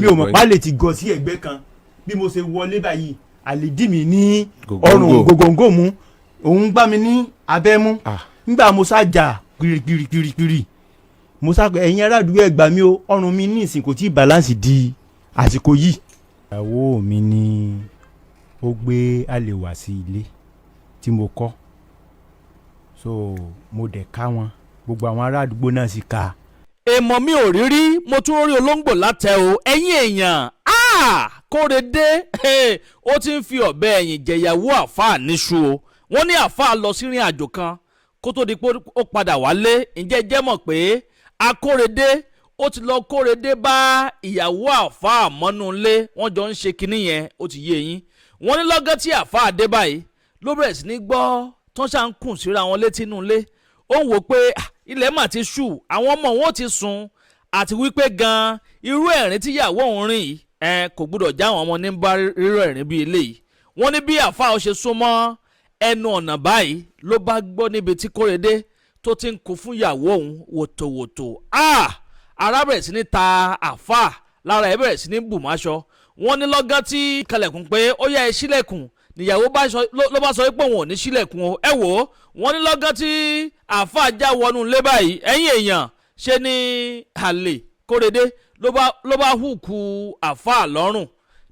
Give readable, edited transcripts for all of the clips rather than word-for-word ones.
Mi ò mọ̀ pálẹ̀ ti gọ sí ẹ̀gbẹ́ kan. Bí mo ṣe wọlé báyìí, àlè dì mí ní Gògóńgò. ọrùn, gògóńgò mú, òun gbá mi ní abẹ́ mú. Ah. Nígbà mo sá jà kirikirikiri, mo sá, ẹ̀yin ará àdúgbò, ẹ gbà mí o, ọrùn mi ní ìsìn kò tí ì balance di àsìkò yìí. Ìyàwó mi ni ó gbé àlè wá sí ilé tí mo kọ́, so mo dẹ̀ ká wọn, gbogbo àwọn ará àdúgbò náà sì ká. Èèmọ̀ mi ò rí rí, mo tún rí olóńgbò látẹ o. Ẹ̀yin èèyàn, ah, Kóredé, ó ti ń fi ọ̀bẹ ẹ̀yìn jẹ̀yàwó àáfàá níṣu o. Wọ́n ní àáfàá lọ sí ìrìn àjò kan kó tó di pé ó padà wálé. Ǹjẹ́ jẹ́ mọ̀ pé Akóredé ó ti lọ kóredé bá ìyàwó àáfàá mọ́nú ilé, wọ́n jọ ń ṣe kinní yẹn, ó ti yé yín. Wọ́n ní lọ́gán tí àáfàá dé báyìí ló bẹ̀rẹ̀ sí ní gbọ́ tó ń ṣà ń kùn síra wọn létí inú ilé. Ó ń wò pé, ah, ilẹ̀ mà ti ṣú, àwọn ọmọ wọn ò ti sùn, àti wípé gan irú ẹ̀rín tíyàwó òun rìn yìí ẹ kò gbúdọ̀ já àwọn ọmọ ní bá rírọ̀ ẹ̀rín bíi eléyìí. Wọ́n ní bí àáfàá ó ṣe súnmọ́ ẹnu ọ̀nà báyìí ló bá gbọ́ níbi tí Kóredé tó ti ń kó fún ìyàwó òun wòtòwòtò. Ah, ara bẹ̀rẹ̀ sí ní ta àáfàá lára, ẹ̀ bẹ̀rẹ̀ sí ní bù máṣọ. Wọ́n ní lọ́gán tí kalẹ̀kùn pé ó yá, ẹ ṣílẹ̀kùn, níyàwó ló bá sọ pé òun ò ní ṣílẹ̀kùn o. Ẹ wò ó, wọ́n ní lọ́gán tí àáfàá já wọnú ilé báyìí, ẹ̀yin èèyàn, ṣe ní àlè Kóredé ló bá hùkù àáfàá lọ́rùn.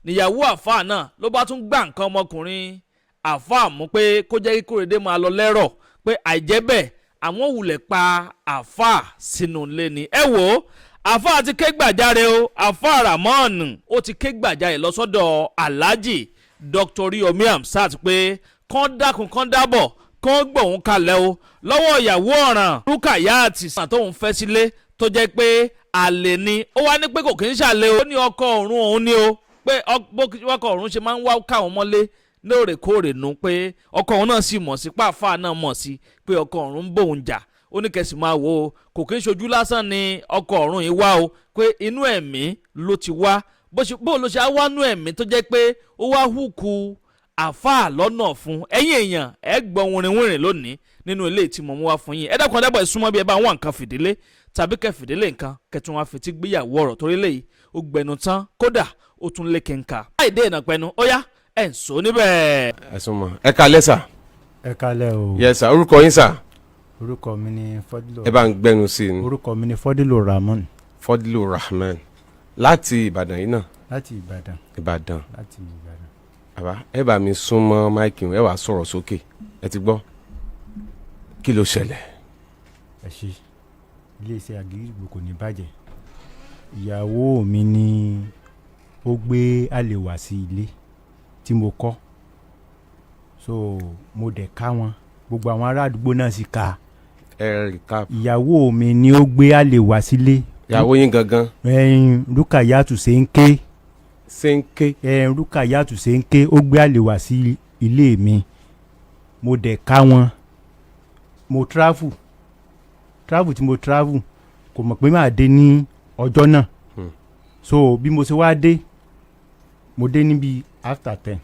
Níyàwó àáfàá náà ló bá tún gbà nǹkan ọmọkùnrin àáfàá mú pé kó jẹ́ kí Kóredé máa lọ lẹ́rọ̀, pé àìjẹ́ bẹ́ẹ̀, àwọn wulẹ̀ pa àáfàá sínú ilé ni. Ẹ wò ó, àáfàá ti ké gbàjarè o. Àáfàá Ramon ó ti ké gbàjarè lọ sọ́dọ̀ Alhaji Dr. Yomi Amsat pé kán dákun, kán dábọ̀, kán gbọ̀hún kalẹ̀ o lọ́wọ́ ìyàwó ọ̀ràn Rukayat tóun fẹ́ sílé, tó jẹ́ pé àlè ni. Ó wá ní pé kò kí ń ṣàlè o, ó ní ọkọ ọ̀run òun ni o, pé bó ọkọ ọ̀run ṣe máa ń wá káwọn mọ́lé lóòrèkóòrè nu, pé ọkọ òun náà sì mọ̀ sí, pàáfàá náà mọ̀ sí pé ọkọ ọ̀run ń bòun jà. Ó ní kẹsì máa wò ó, kò kí ń ṣojú lásán ni ọkọ ọ̀run yìí wá o, pé inú ẹ̀mí ló ti wá. Bó ṣe bó ló ṣe á wá nú ẹ̀mí tó jẹ́ pé ó wá hùkù àáfàá lọ́nà fún? Ẹ̀yin èèyàn, ẹ gbọ́ wìrìwìrì lónìí nínú ilé tí mo mú wá fún yín. Ẹ dákun, ẹ dábọ̀, ẹ súnmọ́ bí ẹ bá wà nǹkan fìdílé tàbí kẹ́ fìdílé nǹkan kẹtùn wá fetí gbéyàwó ọ̀rọ̀, torí lẹ́yìn ó gbẹnu tán, kódà ó tún lé kẹńkà. Láì dé ìnà pẹnu, ó yá, ẹ̀ ń sọ níbẹ̀. Ẹ súnmọ́. Ẹ kalẹ́ sà. Ẹ kalẹ̀ o. Yes sà, orúkọ yín sà? Orúkọ mi ni Fọdílò. Ẹ bá ń gbẹnu sí i ni. Orúkọ mi ni Fọdílò Ramon. Fọdílò Rahman, láti Ìbàdàn yìí náà? Láti Ìbàdàn. Ìbàdàn. Láti Ìbàdàn. Bàbá, ẹ bá mi súnmọ́ mic, ẹ wàá sọ̀rọ̀ sókè. Ẹ ti gbọ́, kí ló ṣẹlẹ̀? Ẹ ṣe, iléeṣẹ́ Àgídìgbò kò ní bàjẹ́. Ìyàwó mi ni ó gbé àlè wá sí ilé tí mo kọ́, so mo dẹ̀ ká wọn, gbogbo àwọn ará àdúgbò náà sì ká. Ẹ recap. Ìyàwó mi ni ó gbé àlè wá sílé. Ìyàwó yín gangan? Ẹyin Rukayatu ṣe ń ké. Ṣe ń ké. Ẹyin Rukayatu ṣe ń ké, ó gbé àlè wá sí ilé mi, mo dẹ̀ ká wọn. Mo travel, travel tí mo travel, kò mọ̀ pé màá dé ní ọjọ́ náà. So bí mo ṣe wá dé, mo dé níbi after 10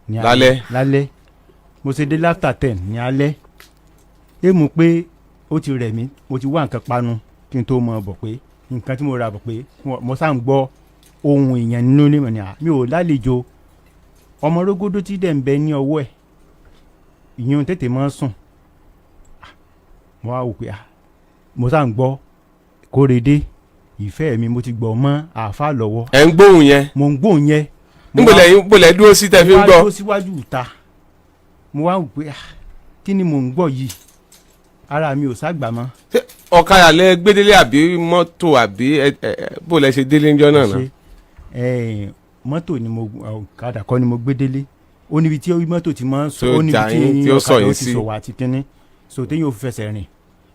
ní alẹ́. Lálẹ́? Lálẹ́. Mo ṣe dé after 10 ní alẹ́, èèmù pé ó ti rẹ̀ mí, mo ti wá nǹkan panu kí n tó mọ̀ bọ̀, pé nǹkan tí mo ra bọ̀, pé mo sá ń gbọ́ ohun èèyàn nínú ilé mi ni, à, mi ò lálejò. Ọmọ rógódó tí dẹ̀ ń bẹ ní ọwọ́ ẹ̀, ìyẹn tètè máa ń sùn. Ah, mo wá wò pé, ah, mo sá ń gbọ́ Kórèdé ìfẹ́ mi, mo ti gbọ́ mọ́ àáfà lọ́wọ́. Ẹ̀ ń gbóhùn yẹn? Mo ń gbóhùn yẹn. Mo níbo lẹ́yìn, níbo lẹ́ dúró sí tẹ́ fi ń mo wá gbọ́? dúró síwájú ìta, mo wá wò pé, ah, kí ni mò ń gbọ́ yìí? Ara mi ò ságbà mọ́. Ṣé ọ̀kadà lẹ gbédélé àbí mọ́tò àbí bó lẹ ṣe délé ńjọ́ náà náà? Ṣe mọ́tò ni mo, ọ̀kadà kọ́ ni mo gbé délé. Ó níbi tí mọ́tò ti máa ń sọ, Tó ó níbi já tí yín, tí ó sọ ọ̀kadà yín ó ti sí. sọ wá àti kínní so téyàn ò fi fẹsẹ̀ rìn.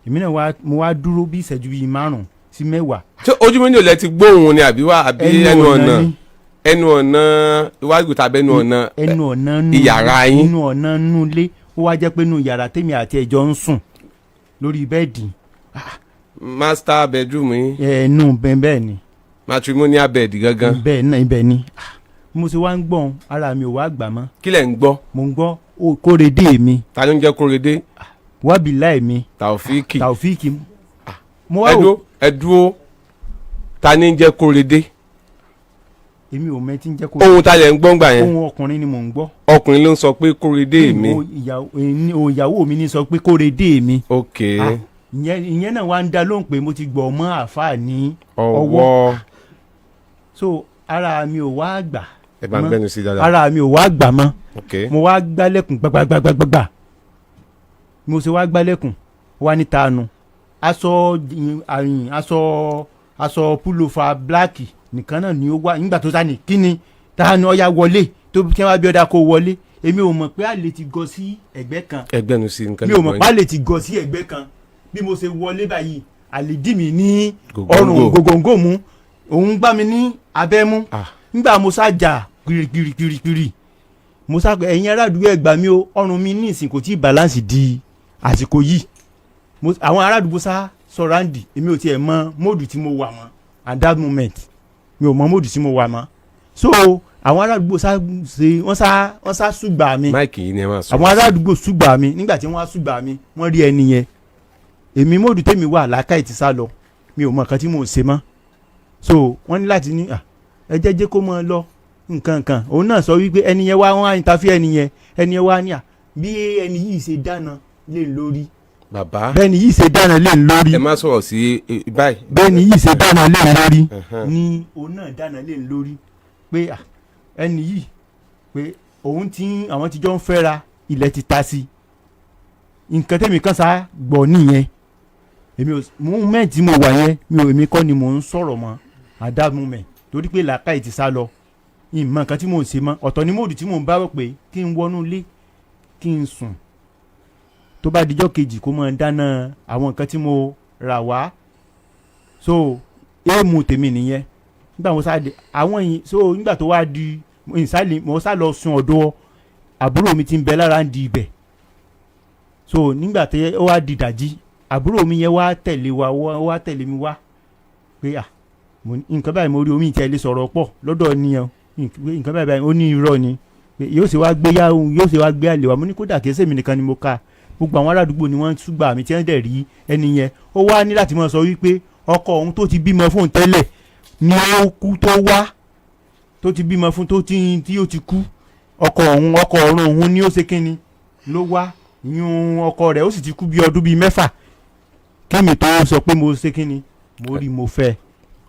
Èmi náà wá, mo wá dúró bí ìṣẹ́jú bíi 5 sí 10. Ṣé ojú méjì lẹ ti gbóhùn ni àbí wá àbí ẹnu ọ̀nà? Ni. Ẹnu ọ̀nà iwájú tàbí ẹnu ọ̀nà? Ẹnu ọ̀nà nú Ìyàrá yín? Inú ọ̀nà nú ilé. Ó wá jẹ́ pé inú yàrá tèmi àti ẹ̀jọ́ ń sùn lórí bẹ́ẹ̀dì. Master bedroom yín? Ẹnu bẹ́ẹ̀, bẹ́ẹ̀ ni. Matrimonial bed gangan? Bẹ́ẹ̀ náà, ibẹ̀ ni. Ah, mo ṣe wá ń gbọ́n, ara mi ò wá gbà mọ́. Kí lẹ̀ ń gbọ́? Mo ń gbọ́ ó, Kórèdé mi. Ta ló ń jẹ́ Kórèdé? Wábìláì mi. Tàòfíìkì. Tàòfíìkì. Mo wá Ẹ wò dúró, ẹ dúró, ta ni ń jẹ́ Kórèdé? Èmi ò mẹ́tí ń jẹ́ kó. Ohun tá a lẹ̀ ń gbọ́ ngbà yẹn? Ohun ọkùnrin ni mò ń gbọ́. Ọkùnrin ló ń sọ pé Kóredé mi? Ìyàwó mi ní sọ pé Kóredé mi. Ok. Ah, ìyẹn náà wá ń dá lóhùn pé mo ti gbọ́ ọmọ àáfàá ní ọwọ́. So ara mi ò wá gbà Ẹ bá ń mọ́. gbẹ́nu sí dáadáa. Ara mi ò wá gbà mọ́. Ok. Mo wá gbálẹ̀kùn gbàgbàgbàgbàgbà. Mo ṣe wá gbálẹ̀kùn wá ní tanu aṣọ àyìn, aṣọ pullover black nìkan náà ni ó wá nígbà tó sáni kíni tanu ọya wọlé tó kí wọ́n bí ọ̀dà kó wọlé. Èmi ò mọ̀ pé àlè ti gọ sí ẹ̀gbẹ́ kan. Ẹ gbẹ́nu sí nǹkan. Mi ò mọ̀ pé àlè ti gọ sí ẹ̀gbẹ́ kan. Bí mo ṣe wọlé báyìí, àlè dì mí ní Gògóńgò. ọrùn gògóńgò mú, òun gbá mi ní abẹ́ mú. Ah. Nígbà mo sá jà kirikirikirikiri, mo sá pé, "Ẹ̀yin ará àdúgbò, ẹ gbà mí o, ọrùn mi ní ìsìn kò tí ì balance di àsìkò yìí." Àwọn ará àdúgbò sá surround. Èmi ò tiẹ̀ mọ mode tí mo wà mọ́ at that moment. Mi ò mọ mode tí mo wà mọ́. So àwọn ará àdúgbò sá ṣe wọ́n sá ṣùgbà mi. Mic yìí ni ẹ máa sọ. Àwọn ará àdúgbò ṣùgbà mi. Nígbà tí wọ́n á ṣùgbà mi, wọ́n rí ẹni yẹn. Èmi, mode tèmi wà, làákàyè ti sá lọ, mi ò mọ nǹkan tí mò ń ṣe mọ́. So wọ́n ní láti ní, "Ah, ẹ jẹ́ jẹ́ kó mọ́ ọ lọ." Nǹkan kan òun náà sọ wípé ẹni yẹn wá, wọ́n á interview ẹni yẹn. Ẹni yẹn wá ní à bí ẹni yìí ṣe dáná lé lórí. Bàbá. Bẹ́ẹ̀ni yìí ṣe dáná lé lórí. Ẹ má sọ̀rọ̀ sí báyìí. Bẹ́ẹ̀ni yìí ṣe dáná lé lórí ni òun náà dáná lé lórí pé à, ẹni yìí pé òun ti ń àwọn ti jọ ń fẹ́ra, ilẹ̀ ti ta sí i. Nǹkan tẹ́mi kan sá gbọ́ nìyẹn. Èmi ò moment tí mo wà yẹn, mi ò èmi kọ́ ni mò ń sọ̀rọ̀ mọ́ at that moment, torí pé làákàyè ti sá lọ, ìmọ̀ nǹkan tí mò ń ṣe mọ́. Ọ̀tọ̀ ni mode tí mò ń bá rò pé kí n wọnú ilé kí n sùn, tó bá dijọ́ kejì kó máa dáná àwọn nǹkan tí mo rà wá. So éèmù tèmi nìyẹn nígbà mo sá de àwọn yìí. So nígbà tó wá di ìsàlẹ̀, mo sá lọ sùn ọ̀dọ̀ àbúrò mi tí ń bẹ lára ń di ibẹ̀. So nígbà tí ó wá di dàjí, àbúrò mi yẹn wá tẹ̀lé wa, wá tẹ̀lé mi wá pé à, mo ní nǹkan báyìí mo rí omi ìtẹ̀lé sọ̀rọ̀ pọ̀ lọ́dọ̀ nìyẹn pé nǹkan báyìí báyìí. Ó ní irọ́ ni pé yóò ṣe wá gbé yóò ṣe wá gbé àlè wa. Mo ní kódà kìí ṣèmi nìkan ni mo ká, gbogbo àwọn aládùúgbò ni wọ́n ń túgbà mí tí wọ́n dẹ̀ rí ẹni yẹn. Ó wá ní láti máa sọ wípé ọkọ òun tó ti bímọ fóun tẹ́lẹ̀ ni ó kú, tó wá tó ti bímọ fún, tó ti tí ó ti kú. Ọkọ òun, ọkọ ọ̀run òun ni ó ṣe kínni ló wá yún ọkọ rẹ̀, ó sì ti kú bí ọdún bíi 6 kémi tó sọ pé mo ṣe kínni, mo rí, mo fẹ́.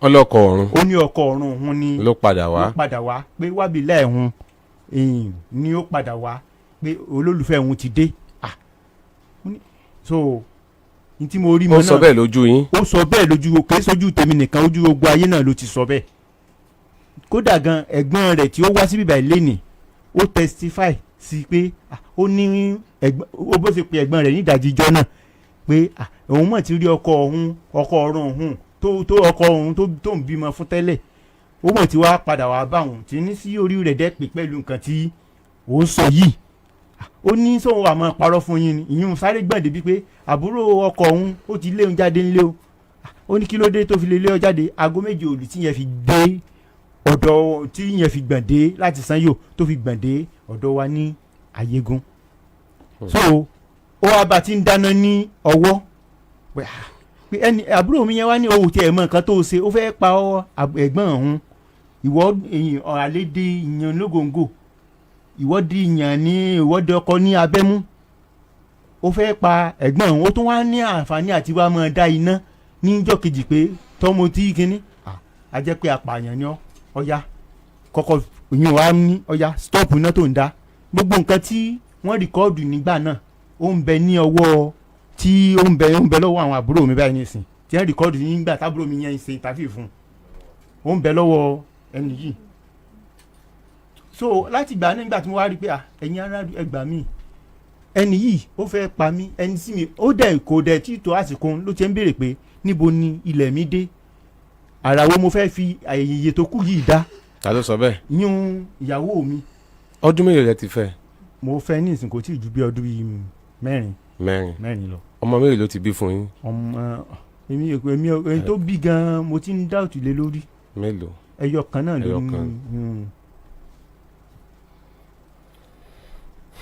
Ọlọ́kọ̀ ọ̀run. Ó ní ọkọ ọ̀run òun ni. Ló padà wá. Ló padà wá pé wábìlẹ̀ ẹ̀hún ni ó padà wá pé olólùfẹ́ òun ti dé. Ah, mo ní- so n tí mo rí mọ́ Ó sọ náà. bẹ́ẹ̀ lójú yín? Ó sọ bẹ́ẹ̀ lójú, kì í sójú tèmi nìkan, ojú gbogbo ayé náà ló ti sọ bẹ́ẹ̀. Kódà gan, ẹ̀gbọ́n rẹ̀ tí ó wá síbí báyìí lénìí, ó testify sí pé ah, ó ní ẹ̀gbọ́n ó bó ṣe pe ẹ̀gbọ́n rẹ̀ ní ìdajì ijọ́ náà pé ah, òun mọ̀ ti rí ọkọ òun, ọkọ ọ̀run òun tó ọkọ òun tó ń bímọ fún tẹ́lẹ̀, ó mọ̀ tí wàá padà wàá bá òun tí ní sí orí rẹ̀ dẹ́ pé pẹ̀lú nǹkan tí ó sọ yìí. Ó ní sóun àmọ́ parọ́ fún yín ni. Ìyún sáré gbọ̀n débi pé àbúrò ọkọ òun ó ti lé òun jáde ńlé o. Ó ní kí ló dé tó fi lè lé ọ jáde? Aago 7 òlù tí yẹn fi dé ọ̀dọ̀, tí yẹn fi gbọ̀n dé láti Sanyo, tó fi gbọ̀n dé ọ̀dọ̀ wa ní Ayégún. So ó wá bá ti ń dáná ní ọwọ́ pé ah, pé ẹni àbúrò mi yẹn wá ní òun tí ẹ̀ mọ nǹkan tó ṣe, ó fẹ́ pa ọ ẹ̀gbọ́n òun. Ìwọ èyàn àlédè ìyàn lógóńgò, ìwọ di ìyàn ní ìwọ di ọkọ ní abẹ́mú, ó fẹ́ pa ẹ̀gbọ́n òun, ó tún wá ní àǹfààní àti wá máa dá iná níjọ́ kejì pé tọ́mọ tí kínní a jẹ́ pé apààyàn ni ọ́. Ọ̀ya kọ́kọ́ ìyẹn wá ní ọ̀ya stop iná tó ń dá. Gbogbo nǹkan tí wọ́n record nígbà náà, ó ń bẹ ní ọwọ́ tí ó ń bẹ lọ́wọ́ àwọn àbúrò mi báyìí nísìn tí wọ́n record nígbà tábúrò mi yẹn ń ṣe tàfí fún un, ó ń bẹ lọ́wọ́ ẹni yìí. So láti ìgbà nígbà tí mo wá rí i pé ah, ẹ̀yin ará, ẹ gbà mí, ẹni yìí ó fẹ́ pa mí, ẹni sí mi ó dẹ̀ kò dẹ̀ tí tó àsìkò ló ti ń béèrè pé níbo ni ilẹ̀ mi dé, àrà wo mo fẹ́ fi àyè tó kù yìí dá. Ta ló sọ bẹ́ẹ̀? Yún ìyàwó mi. Ọdún mélòó lẹ ti fẹ́? Mo fẹ́ ní ìsìn kò tí ì ju bí ọdún bíi 4. 4. 4 lọ. Ọmọ mélòó ló ti bí fún yín? Ọmọ èmi èmi tó bí gan, mo ti ń dáùtù lé lórí. Mélòó? Ẹyọ kan náà ló Ẹyọ ní. kan.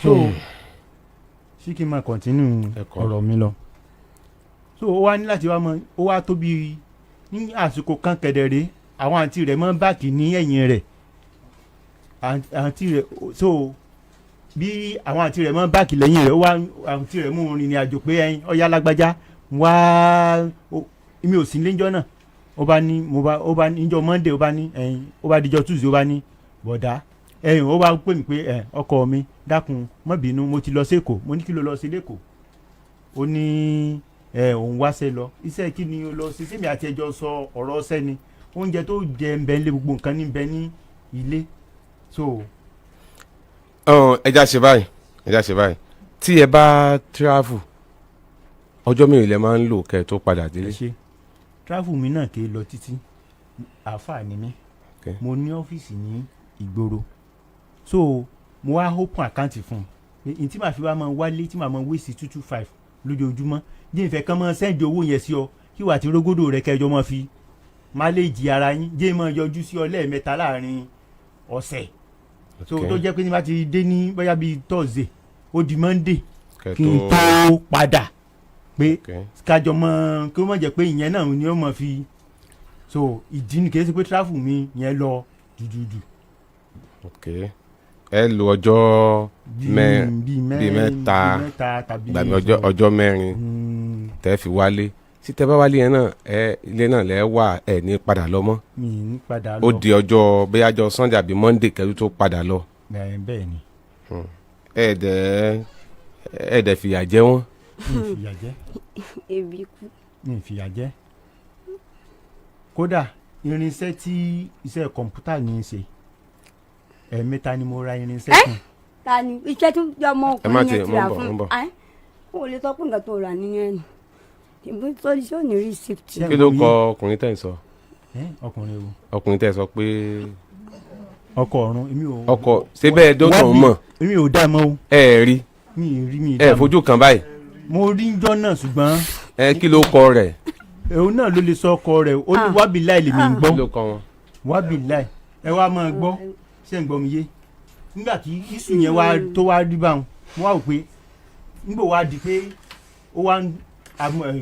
So ṣé kí n máa continue Ẹ kọ́. ọ̀rọ̀ mi lọ? So ó wá ní láti wá mọ ó wá tó bí ní àsìkò kan kẹ̀dẹ̀rẹ́, àwọn àǹtí rẹ̀ mọ́ báàkì ní ẹ̀yìn rẹ̀. Àǹtí rẹ̀, so bí àwọn àǹtí rẹ̀ mọ́ báàkì lẹ́yìn rẹ̀, ó wá àǹtí rẹ̀ mú un rìnrìn àjò pé ẹyin ọ̀yá lágbájá wá mi ò sí níjọ́ náà. Ó bá ní mo bá, ó bá ní níjọ́ Monday, ó bá ní ẹyin, ó bá dijọ́ Tuesday, ó bá ní bọ̀dá ẹyin, ó bá pè mí pé ẹ ọkọ mi, dákun, má bínú, mo ti lọ sÉkòó. Mo ní kí ló lọ sí lÉkòó? Ó ní ẹ òun wáṣẹ́ lọ. Iṣẹ́ kí ni o lọ sí? Sẹ́mi àti ẹjọ́ sọ ọ̀rọ̀ ọ̀sẹ́ ni oúnjẹ tó jẹ ń bẹ nílé, gbogbo nǹkan ní bẹ ní ilé, so. Ẹ já ṣe báyìí, ẹ já ṣe báyìí. Tí ẹ bá travel, ọjọ́ mélòó lẹ máa ń lò kẹ́ ẹ tó padà Ẹ délé? ṣe, travel mi náà kì í lọ títí. Àáfàá ni mí. Mo ní ọ́fíìsì ní ìgboro, so mo wá open account fún un pé n tí màá fi wá máa wálé, tí màá máa wéṣì 225 lójoojúmọ́, jẹ́ ìfẹ́ kan máa send owó yẹn sí ọ, kí wàá ti rógódò rẹ kẹjọ máa fi máléèjì ara yín, jẹ́ máa yọjú sí ọ lẹ́ẹ̀mẹ́ta láàrin ọ̀sẹ̀, so tó jẹ́ pé ní bá ti dé ní bóyá bíi Thursday, ó di Monday kẹ́ kí n tó padà, pé kájọ mọ kí ó mọ̀ jẹ́ pé ìyẹn náà ni ó mọ̀ fi. So ìdí ni, kì í ṣe pé travel mi yẹn lọ jùjùjù. Ok, ẹ lo ọjọ́ bíi bíi mẹ́ta, bíi mẹ́ta tàbí gbàmí ọjọ́ 4 tẹ́ fi wálé. Tí tẹ́ bá wálé yẹn náà, ẹ ilé náà lẹ́ wà, ẹ ní padà lọ mọ́? Mi ní padà lọ. Ó di ọjọ́ bóyá ọjọ́ Sunday àbí Monday kẹ́lú tó padà lọ? Bẹ́ẹ̀, bẹ́ẹ̀ ni. Ẹ dẹ̀ fìyà jẹ wọ́n? Mi ì fìyà jẹ. Ebi kú. Mi ì fìyà jẹ. Kódà irinṣẹ́ tí iṣẹ́ kọ̀ǹpútà ní í ṣe, ẹ̀ẹ̀mẹ́ta ni mo ra irinṣẹ́ Ẹ́? fún. Ta ni iṣẹ́ tó yọ ọmọ Ẹ má ọkùnrin yẹn tiẹ̀, ti mo ń rà bọ̀, fún mo ń bọ̀. ẹ? Kó o lè sọ pé nǹkan tó rà nìyẹn ni ìbí tó ṣé ò ní receipt. Ṣé Kí ló kọ ọkùnrin tẹ́ ń sọ? Ẹ́, ọkùnrin o? Ọkùnrin tẹ́ sọ pé Ọkọ ọ̀run, èmi ò. Ọkọ ṣé bẹ́ẹ̀ dókítà mọ̀? Èmi ò dá mọ́ o. Ẹ rí? Mi ì rí, mi ì Ẹ dá mọ́. fojú kan báyìí? Mo rí njọ́ náà, ṣùgbọ́n Ẹ kí ló kọ rẹ̀? Òun náà ló lè sọ ọkọ rẹ̀. Ó ní Ah. wábìláì lèmi ń gbọ́. Kí ló kọ wọn? Wábìláì, ẹ wá máa gbọ́. Ṣé ń gbọ́ mi yé? Nígbà tí iṣu yẹn wá tó wá rí báwọn, mo wá wò pé nígbà wá di pé ó wá ń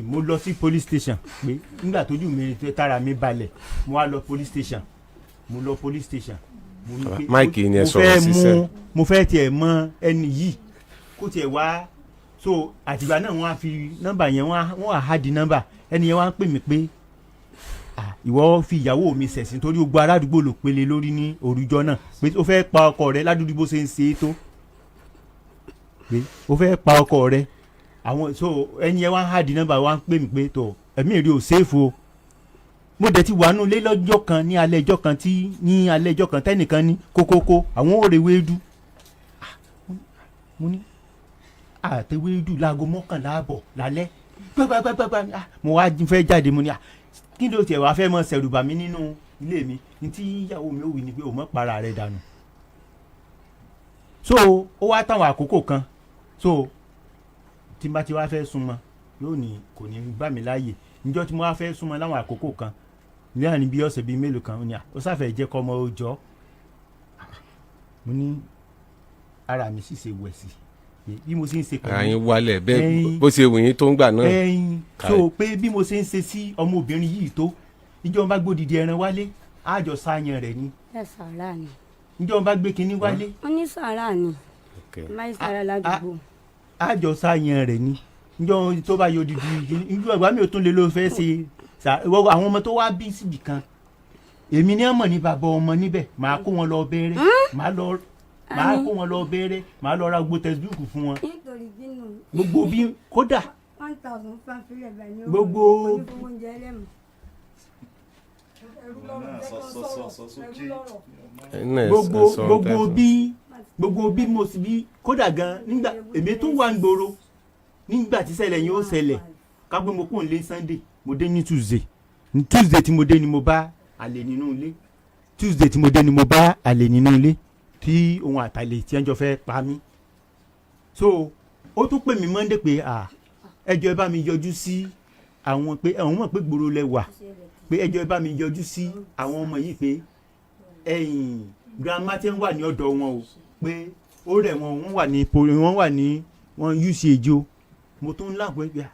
mo lọ sí police station pé nígbà tójú mi tára mi balẹ̀, mo wá lọ police station, mo lọ police station, mo ní pé Máìkì ni ẹ mo sọ̀rọ̀ fẹ́ sísẹ́. Mo fẹ́ tiẹ̀ mọ ẹni yìí kó tiẹ̀ wá. So àtìgbà náà wọ́n á fi nọ́mbà yẹn, wọ́n á há di nọ́mbà ẹni yẹn, wọ́n á pè mí pé, "Ah, ìwọ fi ìyàwó mi ṣẹ̀sín torí gbogbo aládùúgbò ló pele lórí ní òrùjọ náà pé ó fẹ́ pa ọkọ rẹ ládùúgbò bó ṣe ń ṣe é tó, pé ó fẹ́ pa ọkọ rẹ." Àwọn so ẹni yẹn wá ń há di nọ́mbà, wọ́n á pè mí pé tó ẹ̀mí rí ò séèfù o. Mo dẹ̀ ti wà nù lé lọ́jọ́ kan, ní alẹ́ ẹjọ́ kan tí ní alẹ́ ẹjọ́ kan tẹ́nìkan ní kókókó àwọn ò rè wéédú. Ah, mo ní àtẹwéédú láago 11:30 lálẹ́ gbàgbàgbàgbà. Ah, mo wá fẹ́ jáde, mo ní, ah, kí ló tiẹ̀ wá fẹ́ mọ ṣẹ̀rù bà mí nínú ilé mi ní tí ìyàwó mi ò wí ni pé ò mọ̀ para rẹ̀ dànù. So ó wá táwọn àkókò kan, so tí n bá ti wá fẹ́ súnmọ́ yóò ní kò ní bá mi láàyè. Níjọ́ tí mo wá fẹ́ súnmọ́ láwọn àkókò kan láàrin bí ọ̀sẹ̀ bíi mélòó kan, ó ní à ó sáfẹ́ jẹ́ kọ́ ọmọ ó jọ́. Mo ní ara mi sì ṣe wẹ̀ sí bí mo ṣe ń ṣe Ara yín wálẹ̀ bẹ́ẹ̀? Ẹyin. Bó ṣe wù yín tó ń gbà náà. Ẹyin. Káì. So pé bí mo ṣe ń ṣe sí ọmọbìnrin yìí tó, ìjọba bá gbódìdí ẹran wálé, àjọ sáyẹn rẹ̀ ni. Ẹ sàrà ni. Ìjọba bá gbé kinní wálé, Wọ́n ní sàrà ni. Máa ń sàrà ládùúgbò. Àjọ sáyẹn rẹ̀ ni. Ìjọ tó bá yọ odidi kinní, ìjọ ìgbà mi ò tún lè ló fẹ́ ṣe ìwọ àwọn ọmọ tó wá bí síbì kan, èmi ní ọmọ ní bàbá ọmọ níbẹ̀, màá kó wọn lọ bẹ̀rẹ̀, màá lọ, màá kó wọn lọ bẹ̀rẹ̀, màá lọ ra gbogbo textbook fún wọn. Nítorí bínú. Gbogbo bí kódà 1,000 fan fílẹ̀ báyìí ní Gbogbo- oúnjẹ ẹlẹ́mu. Sọ sókè. Ẹ̀yin náà ẹ Gbogbo sọ gbogbo tẹ́ sọ. bí gbogbo bí mo sì bí kódà gan nígbà èmi tún wà ń gbòòrò nígbà tí ṣẹlẹ̀ yẹn ó ṣẹlẹ̀, kápẹ́ mo kún lé Sunday, mo dé ní Tuesday. Ní Tuesday tí mo dé ni mo bá àlè nínú ilé. Tuesday tí mo dé ni mo bá àlè nínú ilé tí òun àtàlè tí ẹjọ́ fẹ́ pa mí. So ó tún pè mí Monday pé, à ẹjọ́ ẹ bá mi yọjú sí àwọn, pé àwọn mọ̀ pé gbòòrò lẹ wà, pé ẹjọ́ ẹ bá mi yọjú sí àwọn ọmọ yìí, pé ẹ̀yìn grandma tí ń wà ní ọ̀dọ̀ wọn o, pé ó rẹ̀ wọ́n, wọ́n wà ní wọ́n wà ní wọ́n UCH o. Mo tún láǹpẹ́ pé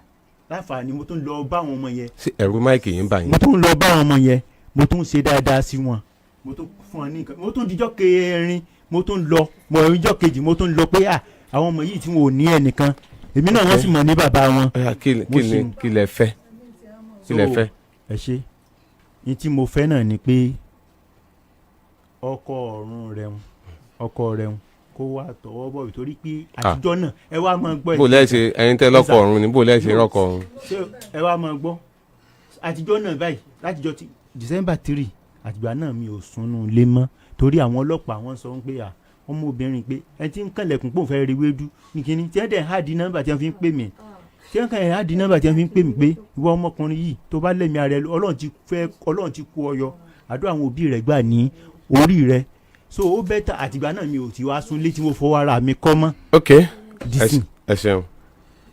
láǹfààní, mo tún lọ bá àwọn ọmọ yẹn. Ṣé ẹ̀rù máìkì yín bà yín? Mo tún lọ bá àwọn ọmọ yẹn, mo tún ṣe dáadáa sí wọn. Mo tún fún ọ ní nǹkan. Mo tún dijọ́ kẹrin, mo tún lọ, mo ríjọ́ kejì, mo tún lọ pé à àwọn ọmọ yìí tí wọn ò ní ẹnìkan, èmi náà wọ́n sì mọ̀ ní bàbá wọn. Ọ̀yá, kí Mo kí ni kí lẹ fẹ́, kí lẹ So, fẹ́? Ẹ ṣe. Ní tí mo fẹ́ náà ni pé ọkọ ọ̀run rẹ̀ ń ọkọ rẹ̀ ń kó wá tọwọ́ bọ̀, torí pé àtijọ́ náà, ẹ wá máa gbọ́. Bó lẹ́ ṣe, ẹ̀yin tẹ́ lọ́kọ ọ̀run ni, bó lẹ́ ṣe rọ́kọ ọ̀run? Ṣé ẹ wá máa gbọ́, àtijọ́ náà báyìí, látijọ́ ti December 3, àtìgbà náà mi ò súnú ilé mọ́, torí àwọn ọlọ́pàá, wọ́n sọ pé à ọmọbìnrin pé ẹ ti ń kànlẹ̀kùn pò ń fẹ́ rí wédú ní kínní tí ẹ dẹ̀ ń hard nọ́mbà tí wọ́n fi ń pè mí, tí wọ́n kàn ń hard nọ́mbà tí wọ́n fi ń pè mí pé ìwọ ọmọkùnrin yìí, tó bá lẹ́mìí ara ẹ, Ọlọ́run ti fẹ́, Ọlọ́run ti kú ọyọ, àdúrà àwọn òbí rẹ̀ gbà ní orí rẹ̀, so ó better. Àtìgbà náà mi ò ti wá súnlé tí mo fọwọ́ ara mi kọ́ mọ́. Ok, ẹ dísìn. Ẹ ṣeun,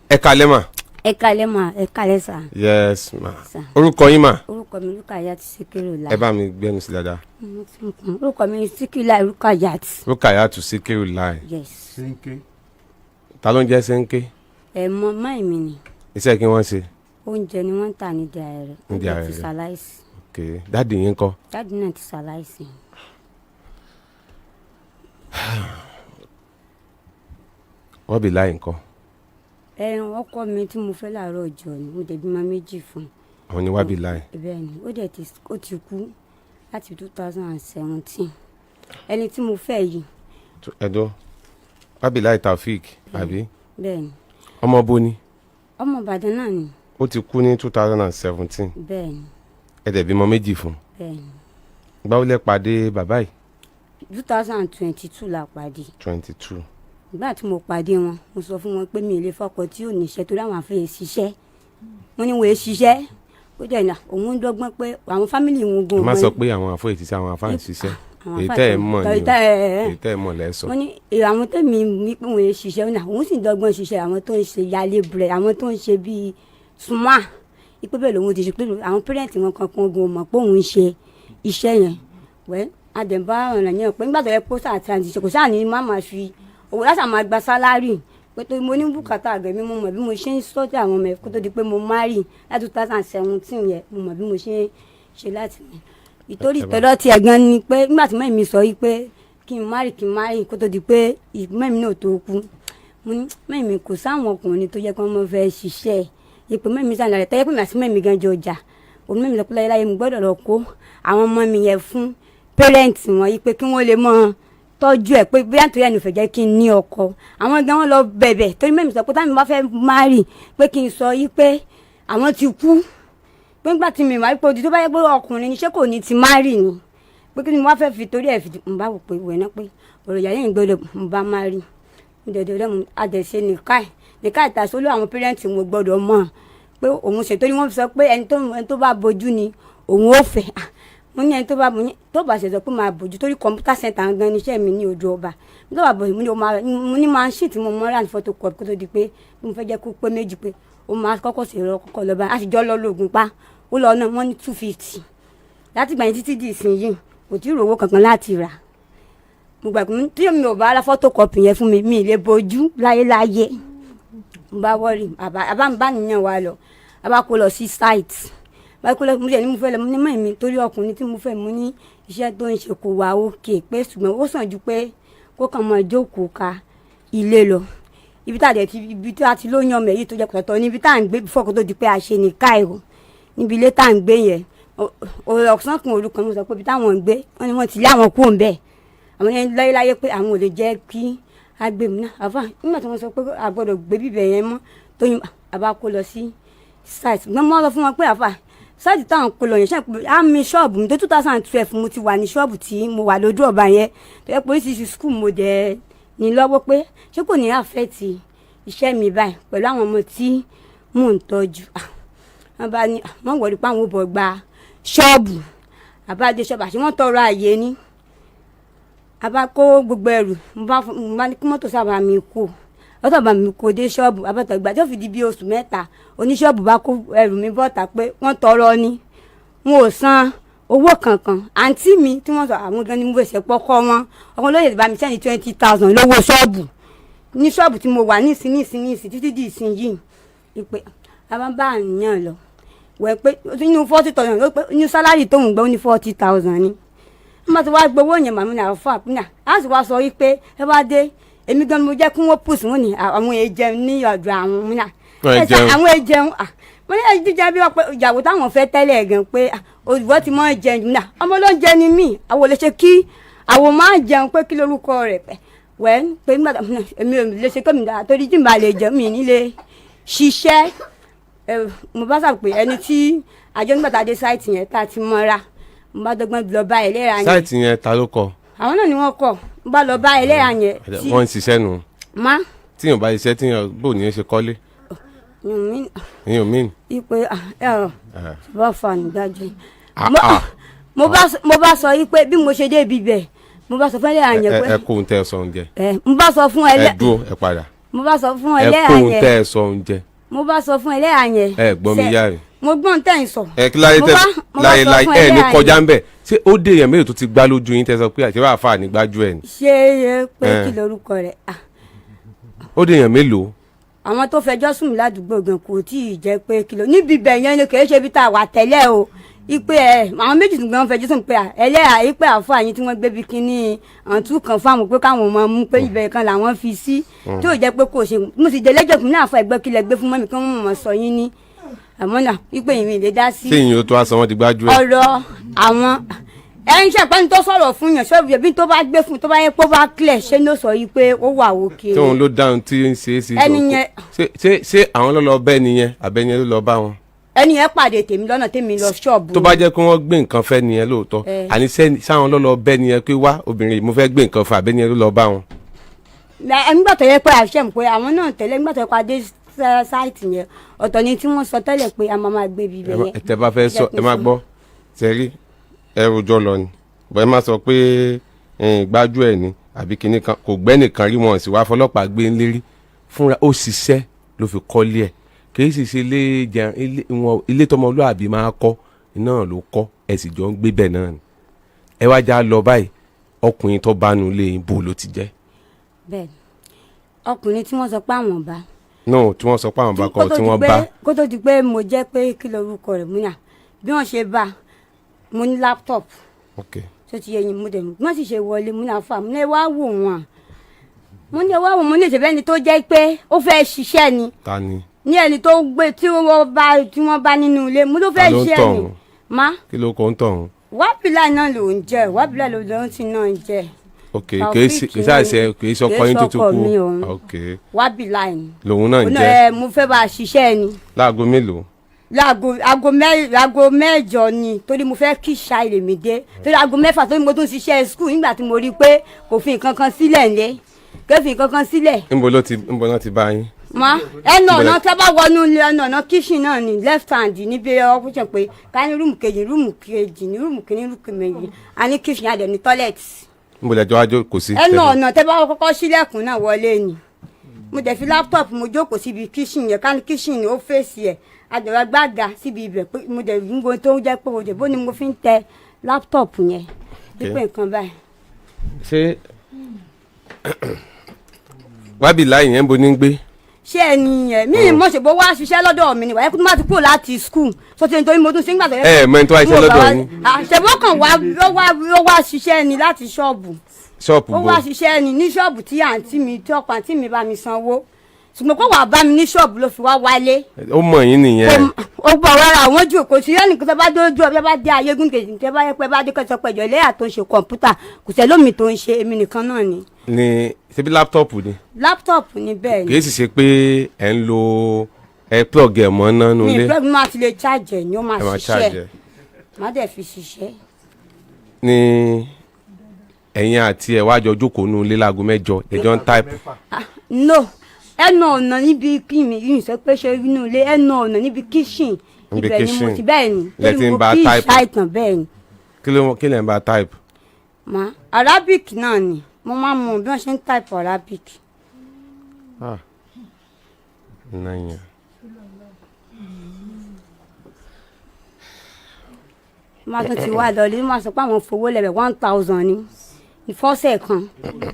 ẹ kalẹ́ mà. Ẹ kalẹ́ mà, ẹ kalẹ́ sà. Yes ma. Sà. Orúkọ yín mà? Orúkọ mi Rukayat Sikiru la. Ẹ bá mi gbẹnu sí dáadáa. Orúkọ mi Sikiru Rukayat. Rukayat Sikiru Lai. Yes. Sẹ́ńké. Ta ló ń jẹ́ Sẹ́ńké? Ẹ mọ máì mi ni. Iṣẹ́ kí wọ́n ṣe? Oúnjẹ ni wọ́n ń tà ní Ààrẹ. Nídìí Ó dẹ̀ ti Ààrẹ. ṣaláìsí. Ok, daddy yín kọ́? Daddy náà ti ṣaláìsí. Wọ́n bí láì ńkọ́? Ẹ ọkọ mi tí mo fẹ́ láàárọ̀ ọjọ́ ni, mo dẹ̀ bímọ méjì fún un. Àwọn ni wábí láì? Bẹ́ẹ̀ ni, ó dẹ̀ ti, ó ti kú láti 2017, ẹni tí mo fẹ́ yìí. Ẹ̀dọ́ wábí láì Taofik àbí? Bẹ́ẹ̀ ni. Ọmọ bo ni? Ọmọ Ìbàdàn náà ni. Ó ti kú ní 2017? Bẹ́ẹ̀ ni. Ẹ dẹ̀ bímọ méjì fún un? Bẹ́ẹ̀ ni. Ìgbà wo lẹ pàdé bàbá yìí? 2022 la pàdé. 22. Nígbà tí mo pàdé wọn, mo sọ fún wọn pé mi ò lè fọkọ tí ò níṣẹ́, torí àwọn àfẹ́yẹ ṣiṣẹ́. Mo ní wọ́n è ṣiṣẹ́. Ó dẹ̀ ní òun ń dọ́gbọ́n pé àwọn family òun gan. Ẹ má sọ pé àwọn àfọyè ti ṣe, àwọn àfáà ń ṣiṣẹ́. Àwọn Èyí àfáà tẹ́ ẹ mọ̀ ni o. Èyí tẹ́ ẹ Èyí tẹ́ ẹ mọ̀ lẹ́ sọ. Wọ́n ní èrò àwọn tẹ̀mí ní pé wọ́n ń ṣiṣẹ́ náà, òun sì ń dọ́gbọ́n ṣiṣẹ́, àwọn tó ń ṣe yálé brẹ̀, àwọn tó ń ṣe bíi suma ipé bẹ́ẹ̀ lòun ti ṣe, pé àwọn parents wọn kankan gan mọ̀ pé òun ń ṣe iṣẹ́ yẹn. Wẹ́ àdẹ̀bá ọ̀nà yẹn pé nígbà tó yẹ kó sáà tí a ti ṣe kò sáà ní má máa fi owó láti máa gba salary, pé tó mo ní bùkátà àgbẹ̀ mi, mo mọ̀ bí mo ṣe ń sọ́jà àwọn ọmọ ẹ̀ kó tó di pé mo marry láti 2017 yẹn. Mo mọ̀ bí mo ṣe ń ṣe láti ìtorí ìtọ́lọ́ tiẹ̀ gan ni pé nígbà tí mẹ́mi sọ yìí pé kí n marry, kí n marry, kó tó di pé mẹ́mi náà tó kú, mo ní mẹ́mi kò sáwọn ọkùnrin tó yẹ kí wọ́n mọ̀ fẹ́ ṣiṣẹ́ ìpè. Mẹ́mi sàn lálẹ́ tẹ́lẹ̀ pé mi àti mẹ́mi gan jọ jà òun. Mẹ́mi sọ pé láyé láyé mo gbọ́dọ̀ lọ kó àwọn ọmọ mi yẹn fún parents wọn yìí, pé kí wọ́n lè mọ tọ́jú ẹ̀, pé bóyá nítorí ẹnu fẹ́ jẹ́ kí n ní ọkọ. Àwọn gan wọn lọ bẹ̀bẹ̀, torí mẹ́mi sọ pé táwọn bá fẹ́ marry, pé kí n sọ yìí pé àwọn ti kú, pé nígbà tí mi wá pé odi tó bá yẹ pé ọkùnrin ni, ṣé kò ní ti marry ni, pé kí ni wọ́n fẹ́ fi torí ẹ̀ fi n bá wò pé ìwé náà pé ọ̀rọ̀ ìyá yẹn gbọ́dọ̀ n bá marry. N dẹ̀dẹ̀ rẹ̀ adẹ̀ṣe nìka ẹ̀ nìka ìtàsólú. Àwọn parents mo gbọ́dọ̀ mọ̀ pé òun ṣe, torí wọ́n fi sọ pé ẹni tó bá bojú ni òun ò fẹ́. Ah, mo ní ẹni tó bá bojú, tó bá ṣe sọ pé máa bojú, torí computer center gan níṣẹ́ mi ní ojú ọba tó bá bojú. Mo ní o máa, mo ní machine tí mo mọ́ rà ní photocopy, kó tó di pé mo fẹ́ jẹ́ kó pé méjì, pé ó máa kọ́kọ́ sí lọ, kọ́kọ́ lọ bá a sì jọ lọ lóògùn pa. Ó lọ náà, wọ́n ní 250. Láti gbà yẹn títí di ìsinyìí, kò tí ì rówó kankan láti rà. Mo gbà pé tí mi ò bá ra photocopy yẹn fún mi, mi ì lè bojú láyéláyé. Mo bá wọ́ọ̀rì àbá mi bá nìyẹn wa lọ, àbá kó lọ sí site, bá kó lọ. Mo jẹ́ ní mo fẹ́ lọ, mo ní mọ̀ mi torí ọkùnrin tí mo fẹ́, mo ní iṣẹ́ tó ń ṣe kò wá òkè, pé ṣùgbọ́n ó sàn ju pé kó kàn máa jókòó ka ilé lọ. Ibi tá a dẹ̀ ti, ibi tí a ti lóyún ọmọ èyí tó jẹ́ pẹ̀tọ́ níbi tá à ń gbé fọ́kọ tó di pé a ṣe ní káìrò, níbi ilé tá à ń gbé yẹn, ọ̀sán kan òru kan, mo sọ pé ibi táwọn ń gbé, wọ́n ní wọ́n ti lé àwọn kúrò ń bẹ̀. Àwọn yẹn láyéláyé pé àwọn ò lè jẹ́ kí á gbé mi náà. Àfà nígbà tí wọ́n sọ pé a gbọ́dọ̀ gbé bíbẹ̀ yẹn mọ́, tóyún àbá kó lọ sí site. Gbọ́n mọ́ lọ fún wọn pé àfà site táwọn kó lọ yẹn ṣe pé àmì ṣọ́ọ̀bù mi tó 2012 mo ti wà ní ṣọ́ọ̀bù tí mo wà lójú ọba yẹn, tó yẹ pé oríṣiríṣi school mo dẹ̀ ní lọ́wọ́, pé ṣé kò ní affect iṣẹ́ mi báyìí pẹ̀lú àwọn ọmọ tí mò ń tọ́jú? Wọ́n bá ní wọ́n wọ̀rí pé àwọn ò bọ̀ gba ṣọ́ọ̀bù. Àbáde ṣọ́ọ̀bù àti wọ́n tọrọ àyè ní àbá kó gbogbo ẹrù. Mo bá ní kí mọ́tò sábà mi kó, mọ́tò bá mi kó dé ṣọ́ọ̀bù. Àbátọ̀ ìgbà tó fi di bí oṣù 3, oníṣọ́ọ̀bù bá kó ẹrù mi bọ́ta pé wọ́n tọrọ ni, wọn ò san owó kankan. Àǹtí mi tí wọ́n sọ àwọn gan ni mo fẹsẹ̀ pọ́kọ́ wọn, ọkọ lóye bá mi sẹ́ni 20,000 lówó ṣọ́ọ̀bù ní ṣọ́ọ̀bù tí mo wà nísìn nísìn nísìn títí di ìsinyìí. Ìpè àbá bá àníyàn lọ wẹ̀ pé nínú 40,000 ló pé nínú salary tóun gbọ́ ní 40,000 ni. Wọ́n bá ti wá gbowó yẹn, màmú ní àfọ àpínà á sì wá sọ wípé ẹ bá dé, èmi gan ni mo jẹ́ kí wọ́n pùsùn wọn ní àwọn èèyàn jẹun ní ọ̀dọ̀ àwọn múnà. Wọ́n ẹ sá- jẹun. Àwọn èèyàn jẹun. Mo ní jíjẹ bí wọ́n pé ìyàwó táwọn fẹ́ tẹ́lẹ̀ gan pé olùwọ́ ti máa ń jẹun jù náà, ọmọ ló ń jẹ ni mí, àwọn ò lè ṣe kí àwọn máa ń jẹun pé kí lorúkọ rẹ̀ pẹ́ wẹ́ pé nígbà tó èmi ò lè ṣe kémi dáa torí tí n bá lè jẹun mi ní lè ṣiṣẹ́. Mo bá sà pé ẹni tí àjọ nígbà tá a dé site yẹn tá a ti mọ́ra, mo bá dọ́gbọ́n lọ bá ẹlẹ́ra yẹn. Site yẹn, ta ló kọ? Àwọn náà ni wọ́n kọ̀. Mo bá lọ bá ẹlẹ́ra yẹn tí Wọ́n ń ṣiṣẹ́ nù. Má Tíyàn bá ṣiṣẹ́, tíyàn bò ní í ṣe kọ́lé. mi Ìyẹn ò mean. Ipe ẹ ọ bá fa nígbàjọ. Ah, ah. Mo bá sọ yí pé bí mo ṣe dé ibi bẹ̀, mo bá sọ fún ẹlẹ́ra yẹn Ẹ pé ẹ kó ohun tẹ́ ẹ sọ oúnjẹ. Ẹ mo bá sọ fún Ẹ ẹlẹ́ dúró, ẹ padà. Mo bá sọ fún Ẹ ẹlẹ́ra kó ohun yẹn. tẹ́ ẹ sọ oúnjẹ. Mo bá sọ fún ẹlẹ́ra yẹn. Ẹ gbọ́ mi yá rẹ̀. Mo gbọ́n tẹ̀ ń sọ. Ẹ kí láyé Mo tẹ bá láyé sọ láyé fún ẹ ní ẹlẹ́ra kọjá yẹn. ń bẹ̀. Ṣé ó dé èèyàn mélòó tó ti gbá lójú yín tẹ́ sọ pé àti wàá fà ní gbájú ẹ̀ ni? Ṣé é pé Eh. kí lorúkọ rẹ̀? Ó dé èèyàn mélòó? Àwọn tó fẹjọ́ sùn mí ládùúgbò gan kò tí ì jẹ́ pé kìlọ̀ níbi ibẹ̀ yẹn ni, kì í ṣe ibi tá a wà tẹ́lẹ̀ o. Ipe ẹ àwọn méjì tó gbọ́n fẹjọ́ sùn pé ẹlẹ́yà ipe àfọ àyín tí wọ́n gbé bí kínní àǹtú kan fáwọn pé káwọn máa mú pé ibẹ̀ kan làwọn fi sí tí ò jẹ́ pé kò ṣe. Mo sì jẹ́ lẹ́jọ́ fún ní àfọ ẹ̀gbẹ́ kílẹ̀ gbé fún mọ́mí kí wọ́n mọ̀ sọ yín ní àmọ́ náà ipe ìrìn lè dá sí Ṣé ìyẹn tó wá sọ wọ́n di gbájú ẹ̀? Ọ̀rọ̀ àwọn ẹ ń ṣàpẹ́ni tó sọ̀rọ̀ fún yàn ṣọ́ọ̀bù yẹn bí tó bá gbé fún tó bá yẹ kó bá clear, ṣé ló sọ yìí pé ó wà òkè? Tí òun ló dáhùn tí ń ṣe é sí. Ẹni yẹn- Ṣé àwọn ló lọ bẹ́ẹ̀ nìyẹn àbẹ́ni yẹn ló lọ bá wọn? Ẹni yẹn pàdé tèmi lọ́nà tèmi lọ ṣọ́ọ̀bù. Tó bá jẹ́ pé wọ́n gbé nǹkan fẹ́ nìyẹn lóòótọ́, Eh. àní sáwọn ló lọ bẹ́ẹ̀ nìyẹn pé wá obìnrin yìí, mo fẹ́ gbé nǹkan fún, àbẹ́ni yẹn ló lọ bá wọn? Nígbà tó yẹ pé àṣẹ mi pé àwọn náà tẹ́lẹ̀, nígbà tó yẹ pé adé site yẹn, ọ̀tọ̀ ni tí wọ́n sọ tẹ́lẹ̀ pé a máa máa gbé ibi ibẹ̀ yẹn. Tẹ bá fẹ́ sọ, ẹ má gbọ́ sẹ́rí, ẹ rojọ́ lọ ni bọ́. Ẹ má sọ pé gbájú ẹ̀ ni àbí kinní kan kò gbẹ́ nìkan rí, wọn sì wá fọlọ́pàá gbé ń lérí fúnra. Ó ṣiṣẹ́ ló fi kọ́lé ẹ̀, kì í sì ṣe ilé jẹun ilé wọn, ilé tọmọlúàbí máa kọ́ iná ló kọ́. Ẹ sì jọ ń gbé bẹ̀ náà ni. Ẹ wá já lọ báyìí, ọkùnrin tó bá nu ilé yín, bò ló ti jẹ́? Bẹ́ẹ̀, ọkùnrin tí wọ́n sọ pé àwọn bá No, tí wọ́n sọ pé àwọn bá kọ́ kó tó tí di wọ́n pé- bá. Kó tó di pé mo jẹ́ pé kí lorúkọ rẹ̀ múnà bí wọ́n ṣe bá, mo ní laptop tó ti yẹ yín, mo dẹ̀ wọ́n sì ṣe wọlé múnà fà, mo ní ẹ wá wò wọ́n, mo ní ẹ wá wò, mo ní ìṣẹ̀bẹ́ ni tó jẹ́ pé ó fẹ́ ṣiṣẹ́ ni. Ta ni? Ní ẹni tó gbé tí wọ́n bá nínú ilé, mo ló fẹ́ Ta ló ń ṣiṣẹ́ ni. tọ̀hún? Má Kí ló kọ́ ń tọ̀hún? Wábìlà náà ló ń jẹ, wábìlà ló ń tí náà ń jẹ. Ok, kì í ṣe kì í ṣàṣẹ kì í ṣọkọ yín tó ti Kì í ṣọkọ mi kú? o. Ok. Wábìlà ni. Lòun náà ń Ó náà, jẹ́? Ẹ mo fẹ́ bá a ṣiṣẹ́ ni. Láago mélòó? Láago aago 8 ni, torí mo fẹ́ kí ṣá ilé mi dé, torí aago 6, torí mo tún ṣiṣẹ́ school. Nígbà tí mo rí i pé kò fi nǹkan kan sílẹ̀ ńlẹ̀, kò fi nǹkan kan sílẹ̀. Níbo náà ti bá yín? Ma ẹnu ọ̀nà tí a bá wọnú ilé, ẹnu ọ̀nà kitchen náà ni, left hand níbi ọkùnrin pé ká ní room kejì, room kejì ní room kìíní, room kejì, a ní kitchen, a dẹ̀ ní toilet. Níbo lẹjọ wájú kò sí? Ẹnu ọ̀nà tẹ́ bá kọ́kọ́ sílẹ̀kùn náà wọlé ni. Mo dẹ̀ fi laptop, mo jókòó síbi kitchen yẹn, ká ní kitchen ni ó fèsì ẹ̀, àdàrà gbàgà síbi ibẹ̀ pé mo dẹ̀ ń bo tó jẹ́ pé mo dẹ̀ bó ni mo fi ń tẹ laptop yẹn pípé nǹkan báyìí. Ṣé wábì láì yẹn ń bo ní gbé? Ṣé ẹni yẹn mi ì mọ̀ ṣe bó wá ṣiṣẹ́ lọ́dọ̀ mi ni wàá kó tó má ti kúrò láti school tó ti nítorí mo tún ṣe ń gbà tó yẹ. Ẹ mọ ẹni tó wá ṣiṣẹ́ lọ́dọ̀ yín? Ṣèbó kan wá ó wá ṣiṣẹ́ ni láti ṣọ́ọ̀bù. Ṣọ́ọ̀pù Ó bo? wá ṣiṣẹ́ ni ní ṣọ́ọ̀bù tí àǹtí mi, tí ọkọ àǹtí mi bá mi sanwó, ṣùgbọ́n kó wàá bá mi ní ṣọ́ọ̀bù ló fi wá wálé. Ó mọ̀ yín nìyẹn. Ó gbọ́ rárá, àwọn jù kò sí ẹnì kan tó bá dójú ọ bá dé ayégún kejì tó bá yẹ pé bá dé kẹsàn pẹ̀jọ lẹ́yà tó ń ṣe kọ̀ǹpútà, kò sẹ́lómi tó ń ṣe, èmi nìkan náà ni. Ni ṣebí laptop ni? Laptop ni, bẹ́ẹ̀ Kì ni. í sì ṣe pé ẹ ń lo, ẹ plug ẹ mọ́ náà Mi nulẹ̀? ìfẹ́ mi máa ti lè charge ẹ̀ ni ó máa Ẹ máa charge ṣiṣẹ́. ẹ. Má dẹ̀ fi ṣiṣẹ́. Ní ẹ̀yin àti ẹ̀ wá jọ jókòó nulẹ̀ láago 8, ẹjọ́ ń type? Ah, no, ẹnu ọ̀nà níbi kí mi yìí sọ pé ṣe inú ilé, ẹnu ọ̀nà níbi kitchen. Níbi Ibẹ̀ ni mo kitchen. ti, bẹ́ẹ̀ ni. Lẹ ti Torí ń mo bá kí type. ìṣàìtàn, bẹ́ẹ̀ ni. Kí ló kí lẹ̀ ń bá type? Ma Arabic náà ni, mo máa ń mọ bí wọ́n ṣe ń type Arabic. Ah, nàyàn. Má tún ti wá lọ lé, má sọ pé àwọn fowó lẹ́bẹ̀ 1,000 ni ìfọ́sẹ̀ kan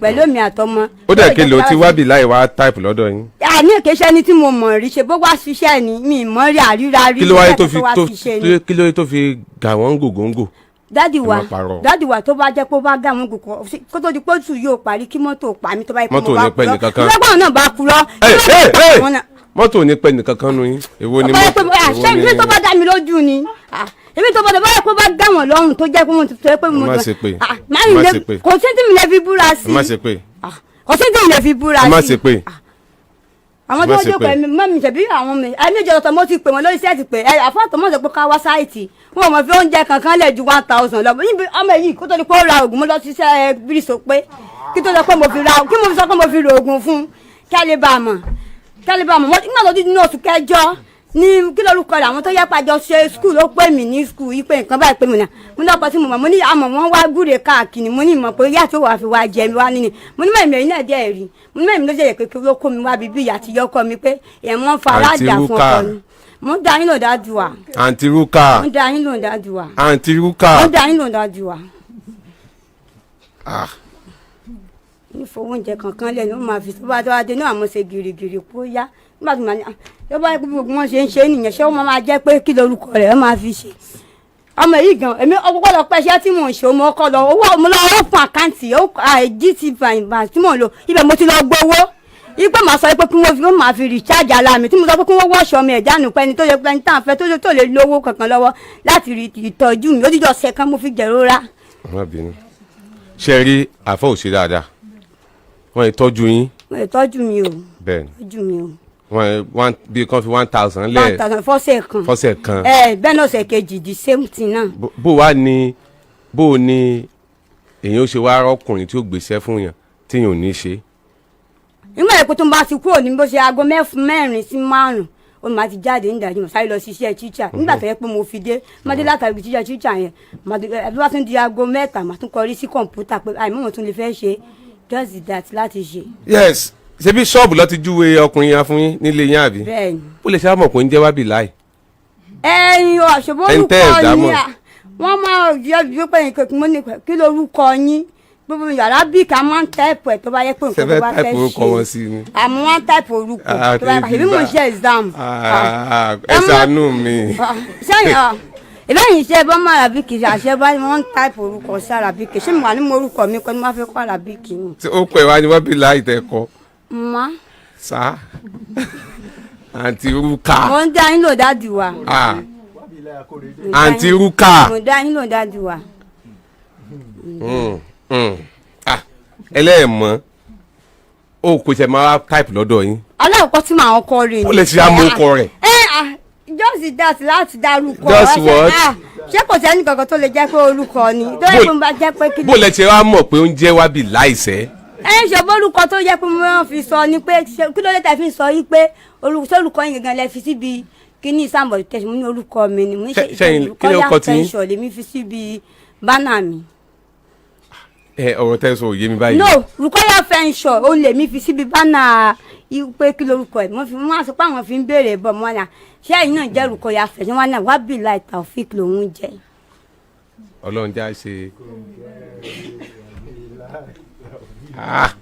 pẹ̀lú èmi àtọmọ. Ó dẹ̀ kí ló ti wábì láì wá type lọ́dọ̀ yín? Àní kì í ṣe ẹni tí mo mọ̀ rí, ṣe bó wá ṣiṣẹ́ ni, mi ì mọ̀ rí àríra rí. Kí ló wáyé tó fi wá tó ṣiṣẹ́ ni. Kí ló wáyé tó fi gà wọ́n gògóńgò? Daddy wa, Ẹ má parọ́. Daddy wa, tó bá jẹ́ pé ó bá gá àwọn kòkó kó tó di pé oṣù yóò parí, kí mọ́tò pa mí, tó bá yẹ pé Mọ́tò mo bá ò ní pẹ́ kúrọ́. nìkankan. Lọ́gbọ̀n náà bá kúrọ́. Ẹ ẹ ẹ Wọn náà- mọ́tò ò ní pẹ́ nìkan kan nu yín. Èwo ni ọba yẹ pé mọ́tò? àṣẹ ìwé tó bá dá mi lójú ni. Ah, èmi tó bá dá báyọ̀ pé ó bá gá wọn lọ́rùn, tó jẹ́ pé mo ti sọ pé mo Ẹ má ṣe pé. Ah, má Ẹ má lè- ṣe pé. Kò sí tí mi lè fi búra sí. Ẹ má ṣe pé. Ah, kò sí tí mi lè fi búra Ẹ má sí. ṣe pé. Ah, àwọn Ẹ má tó ṣe jókòó pé. ẹ̀mí mọ́mí ṣẹ̀bí àwọn mi ẹ̀mí ìjọba tó mo ti pè wọ́n lórí sẹ́ẹ̀tì pé ẹ àfọ́tò mọ̀ sọ pé ká wá sáìtì, wọn ò mọ̀ fi oúnjẹ kankan lẹ̀ ju 1,000 lọ. Níbi ọmọ yìí, kó tó di pé ó ra oògùn, mo lọ ṣiṣẹ́ bírísọ pé kí tó sọ pé mo fi ra, kí mo fi sọ pé mo fi ra oògùn fún, kí a lè bá a mọ̀, kí a lè bá a mọ̀. Nígbà tó di nínú oṣù kẹjọ ní kí lórúkọ rẹ̀, àwọn tó yẹ pàjọ ṣe school ló pè mí ní school yìí pé nǹkan báyìí pé mi náà, mo ní ọkọ tí mo mọ̀, mo ní àmọ̀ wọn wá gúre káàkiri, mo ní ìmọ̀ pé yá tó wàá fi wá jẹ mi wá nínú, mo ní mẹ̀mí ẹ̀yìn náà díẹ̀ rí, mo ní mẹ̀mí ló jẹ́ pé kí ló kó mi wá bíbí ìyá àti yọkọ mi pé èèyàn wọn fa Àǹtí aládàá fún Rúkà. ọkọ ni. Mo ń da yín lò dájú wa. Àǹtí Rúkà. Mo ń da yín lò dájú wa. Àǹtí Rúkà. Mo ń da yín lò dájú wa. Ah. Ní fowó oúnjẹ kankan lẹ́nu, ó máa fi tó bá tó bá dé náà, àmọ́ ṣe gìrìgìrì kó yá. Nígbà tó máa ní, tó bá yẹ kó gbogbo wọn ṣe ń ṣe nìyẹn, ṣé wọ́n máa jẹ́ pé kí lorúkọ rẹ̀ ó máa fi ṣe ọmọ yìí gan? Èmi ọkọ lọ pẹ́ iṣẹ́ tí mò ń ṣe, mo kọ́ lọ owó, mo lọ owó fún account GT Bank tí mò ń lò, ibẹ̀ mo ti lọ gbowó ipe màá sọ pé kí wọ́n fi wọ́n máa fi recharge ara mi, tí mo sọ pé kí wọ́n wọ́ọ̀ṣọ́ mi ẹ̀dánù pé ẹni tó yẹ pé ẹni tá à ń fẹ́ tó lè lówó kankan lọ́wọ́ láti rí ìtọ́jú mi, ó dídọ̀ ọ̀sẹ̀ kan mo fi jẹ̀rora. Ẹ má bínú. Ṣe rí àfọ òṣè dáadáa, wọ́n yìí tọ́jú yín? Mo lè tọ́jú mi o. Bẹ́ẹ̀ ni. Tọ́jú mi o. Wọ́n one bí kan fi 1,000 one lẹ̀ thousand fọ́sẹ̀ kan. Fọ́sẹ̀ kan. Ẹ bẹ́ẹ̀ náà, ọ̀sẹ̀ kejì, the same thing náà. Bó wá ní, bó ní èyàn ó ṣe wá rọ́kùnrin tí ó gbéṣẹ́ fún yàn tí yàn ò ní ṣe? Nígbà yẹn pé tó ń bá ti kúrò ní bó ṣe aago 4 sí 5, ó máa ti jáde nídàájí, mo sáré lọ ṣiṣẹ́ tíṣà. Nígbà tó yẹ pé mo fi dé, má dé látàrí tíṣà tíṣà yẹn, má dé, ẹbí wá tún di aago 3, má tún kọrí sí kọ̀ǹpútà pé àìmọ́ mo tún lè fẹ́ ṣe just that láti ṣe. Yes, ṣebí ṣọ́ọ̀bù ló ti júwe ọkùnrin yẹn fún yín nílé yín, àbí? Bẹ́ẹ̀ ni. Ó lè ṣe àmọ̀ pé ń jẹ́ wábì láì. Ẹyin ọ̀ṣọ́bọ̀ Ẹni tẹ́ ẹ̀ orúkọ dá ni mọ̀. Wọ́n máa yọ bí pé nǹkan mo ní kí lorúkọ yín, gbogbo yàrá bí ká máa ń type ẹ̀ tó bá yẹ pé nǹkan tó Ṣẹfẹ́ bá fẹ́ type orúkọ wọn sí ni? Àmọ́ wọ́n type orúkọ Ah, tó bá yẹ pé èmi mò ń ṣe exam. Ah, ẹ ṣàánú mi. Sẹ́yìn ìbẹ́yìn iṣẹ́ bá mọ Arabic, àṣẹ bá wọ́n ń type orúkọ sí Arabic, ṣé mo wà ní mo orúkọ mi kọ́ ni wọ́n fẹ́ kọ́ Arabic ni. Tí ó pẹ̀ wá ní wábì láì tẹ̀ kọ́ Mọ́. Sá, àǹtí Rúkà. Mo ń dá yín lò, daddy wa. Ah, àǹtí Rúkà. Mo ń dá yín lò, daddy wa. Ah, ẹlẹ́ẹ̀mọ́ ó kò ṣe máa type lọ́dọ̀ yín. Alákọ̀ọ́kọ́ tí màá kọ́ rè ni. Ó lè ṣe amúkọ rẹ̀. Ẹ ah, just that láti dárúkọ. Just what? Ah, ṣé kò sẹ́ni kankan tó lè jẹ́ pé orúkọ ni tó yẹ pé mo bá jẹ́ pé kí. Bó lẹ ṣe wá mọ̀ pé ó ń jẹ́ wábì láìsẹ́? Ẹ ń ṣe bórúkọ tó yẹ pé mo fi sọ ni pé kí ló dé tẹ́ fi ń sọ yí pé orúkọ yín gangan lẹ fi síbi kíní sàmbọ̀ tẹ̀sí? Mo ní orúkọ mi ni mo ní. Ṣẹ́yìn, kí ni orúkọ tiyín? Fẹ́ńsọ̀ lèmi fi síbi banner mi. Ẹ ọ̀rọ̀ tẹ́ sọ ò yé mi báyìí. No, Rukọ́yà Fẹ́ńsọ̀ ó lèmi fi síbi banner pé kí lorúkọ ẹ̀ mo fi wọ́n á sọ pé àwọn fi ń béèrè bọ̀ mọ́ náà, ṣé ẹ̀yin náà jẹ́ Rukọ́yà Fẹ́ńsọ̀? Wọn náà Wábìláì Taofik lòún jẹ́. Ọlọ́run já ṣe. Ah.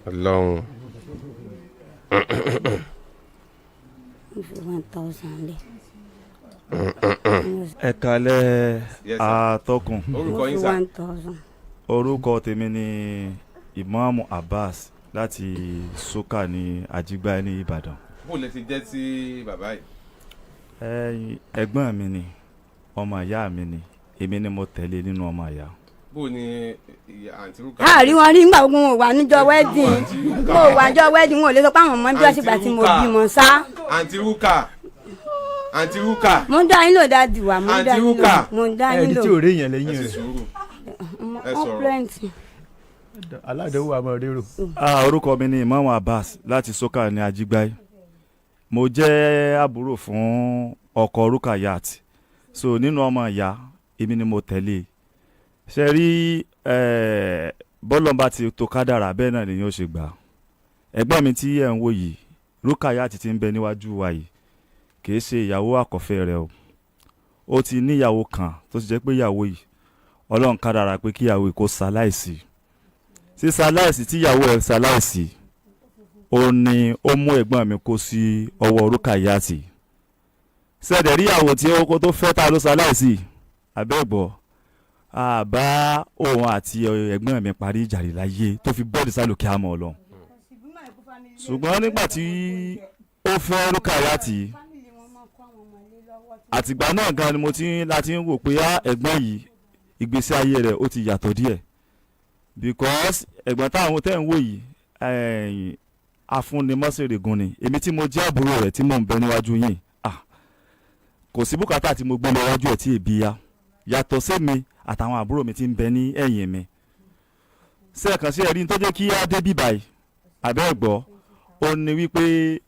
Ọlọ́run. Mo fi 1,000 lẹ̀. Ẹ kalẹ̀. Yes, sir. Atọ́kùn. Orúkọ Mo yín, fi sà? 1,000. Orúkọ tèmi ni Ìmáàmù Abbas láti Soka ní Ajígbá ní Ìbàdàn. Bó lẹ ti jẹ́ sí bàbá yìí? Ẹ̀yin, ẹ̀gbọ́n mi ni, ọmọ ìyá mi ni, èmi ni mo tẹ̀lé nínú ọmọ ìyá. Bó ni ìyá àǹtí Rúkà? Àárí wọn rí nígbà gbogbo wọn ò wà níjọ́ wedding, wọn ò wà níjọ́ wedding, wọn ò lè sọ pé àwọn ọmọ bí wọ́n ṣe gbà tí mo bímọ sá. Àǹtí Rúkà, àǹtí Rúkà. Mo ń dá yín lò, daddy wa, mo ń dá Àǹtí yín lò. Rúkà. Mo ń dá yín Ẹni lò. tí ò rí èèyàn Ẹ lẹ́yìn sì rẹ̀. sùúrù, ẹ Wọ́n sọ̀rọ̀. plenty. Aládùúgbò àmọ́ rérò. Ah, orúkọ mi ni Ìmáàmù Abbas láti Soka ní Ajígbáyé. Mo jẹ́ àbúrò fún ọkọ Rukayat, so nínú ọmọ ìyá, èmi ni mo tẹ̀lé. Ṣe rí bọ́lọ́mbà ti tó kádàrà, bẹ́ẹ̀ náà lèyìn ó ṣe gbà. Ẹ̀gbọ́n mi tí ẹ̀ ń wò yìí, Rukayat ti ń bẹ níwájú wa yìí, kì í ṣe ìyàwó àkọ́fẹ́ rẹ̀ o. Ó ti níyàwó kan tó ti jẹ́ pé ìyàwó yìí, Ọlọ́run kádàrà pé kíyàwó yìí kó ṣaláìsí. Sísàláìsí tíyàwó ẹ̀ ṣaláìsí, ó ní ó mú ẹ̀gbọ́n mi kó sí ọwọ́ Rukayat. Sẹ́dẹ̀ rí ìyàwó tí ó kó tó fẹ́ ta ló ṣaláìsí abẹ́gbọ́, àbá òun àti ẹ̀gbọ́n mi parí ìjà rí láyé tó fi bọ́ọ̀dì sálòkè àmọ́ ọlọ́run. Ṣùgbọ́n nígbà tí ó fẹ́ Rukayat, àtìgbà náà gan ni mo ti ń láti ń wò pé á ẹ̀gbọ́n yìí, ìgbésí ayé rẹ̀ ó ti yàtọ̀ díẹ̀, because ẹ̀gbọ́n táwọn tẹ́ ń wò yìí, ẹ̀yìn afúnimọ́sẹ̀rẹ̀gùn ni. Èmi tí mo jẹ́ àbúrò rẹ̀ tí mò ń bẹ níwájú yìí, ah, kò sí bùkátà tí mo gbé lọ wájú ẹ̀ tí èbí ya yàtọ̀ sẹ́mi àtàwọn àbúrò mi tí ń bẹ ní ẹ̀yìn mi. Sẹ́ẹ̀kan sí ẹ̀rí tó jẹ́ kí á dé bíbáyìí àbẹ́ ẹ̀gbọ́, ó ní wípé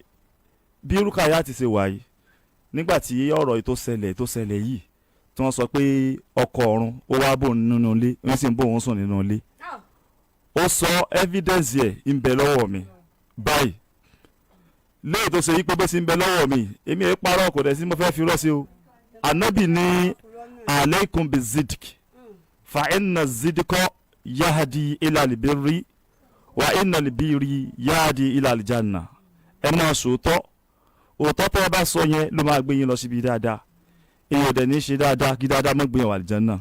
bí Rukayat ti ṣe wà yìí, nígbà tí ọ̀rọ̀ yìí tó ṣẹlẹ̀ yìí, tí wọ́n sọ pé ọkọ ọ̀run ó wá bò nínú ilé, wọ́n sì ń bò òun sùn nínú ilé, ó sọ evidence ẹ̀ ń bẹ lọ́wọ́ mi báyìí. Léyìí tó ṣe yí pé bó ṣe ń bẹ lọ́wọ́ mi, èmi ẹ̀ parọ́, kò dẹ̀ sí mo fẹ́ fi rọ́ sí o. Ànábì ní aleikum bizidik fa inna zidikọ yahadi ila libiri wa inna libiri yahadi ila alijanna. Ẹ máa sòótọ́, òótọ́ tẹ́ ẹ bá sọ yẹn ló máa gbé yín lọ síbi dáadáa. Èèyàn dẹ̀ ní í ṣe dáadáa kí dáadáa má gbé yẹn wà àlìjánnà.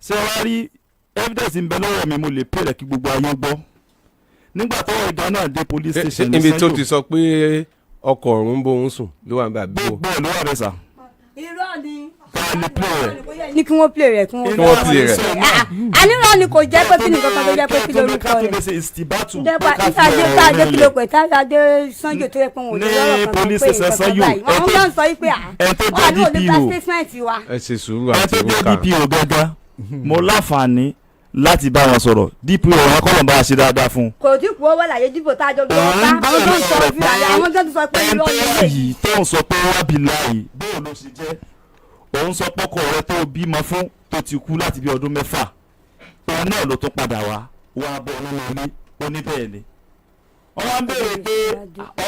Ṣé wàá rí evidence ń bẹ lọ́wọ́ mi, mo lè pè rẹ̀ kí gbogbo ayé gbọ́. Nígbà tọ́wọ́ ìgbà náà dé police station ní Ibi tó Sanyo, ti sọ pé ọkọ ọ̀run ń bóun sùn ló wà ń bẹ àbí bò? Gbogbo ẹ̀ ló wà bẹ́ẹ̀ sà. Irọ́ ni. Ká lè play rẹ̀. Ní kí wọ́n play rẹ̀, kí wọ́n Kí wọ́n play rẹ̀. Ànírọ́ ni, kò jẹ́ pé kí ni kankan tó jẹ́ pé kí lórúkọ Ká tó lè rẹ̀ ṣe istibatu jẹ́ pé pé ká fi ìtàdé ọ̀rọ̀ tàdé kí ló rinlẹ̀. pẹ̀ tàdé Sanjo tó yẹ pé wọn ò lè Ní lọ́rọ̀ kankan police pé station nǹkan Sanyo, báyìí wọ́n kàn sọ wípé à ẹ tó wọ́n jẹ́ àní ò lè gba DPO. statement wa. Ẹ ṣe sùúrù Ẹ àti tó jẹ́ Ruka. DPO gángan, mo láǹfààní láti bá wọn sọ̀rọ̀. DPO wọn kọ́ ló ń bá a ṣe dáadáa fún un. Kò tí kú owó láyé dìbò tá a jọ lọ bá àwọn tó ń sọ fún wa, àwọn tó ń sọ pé irọ́ ni ilé. Yìí tó ń sọ pé wábì láàyè, bóun ló ṣe jẹ́? Òun sọ pọ́kọ rẹ tó bímọ fún tó ti kú láti bí ọdún 6, òun náà ló tún padà wá wá bọ̀ nínú ilé. Ó ní bẹ́ẹ̀ ni. Wọ́n wá ń béèrè pé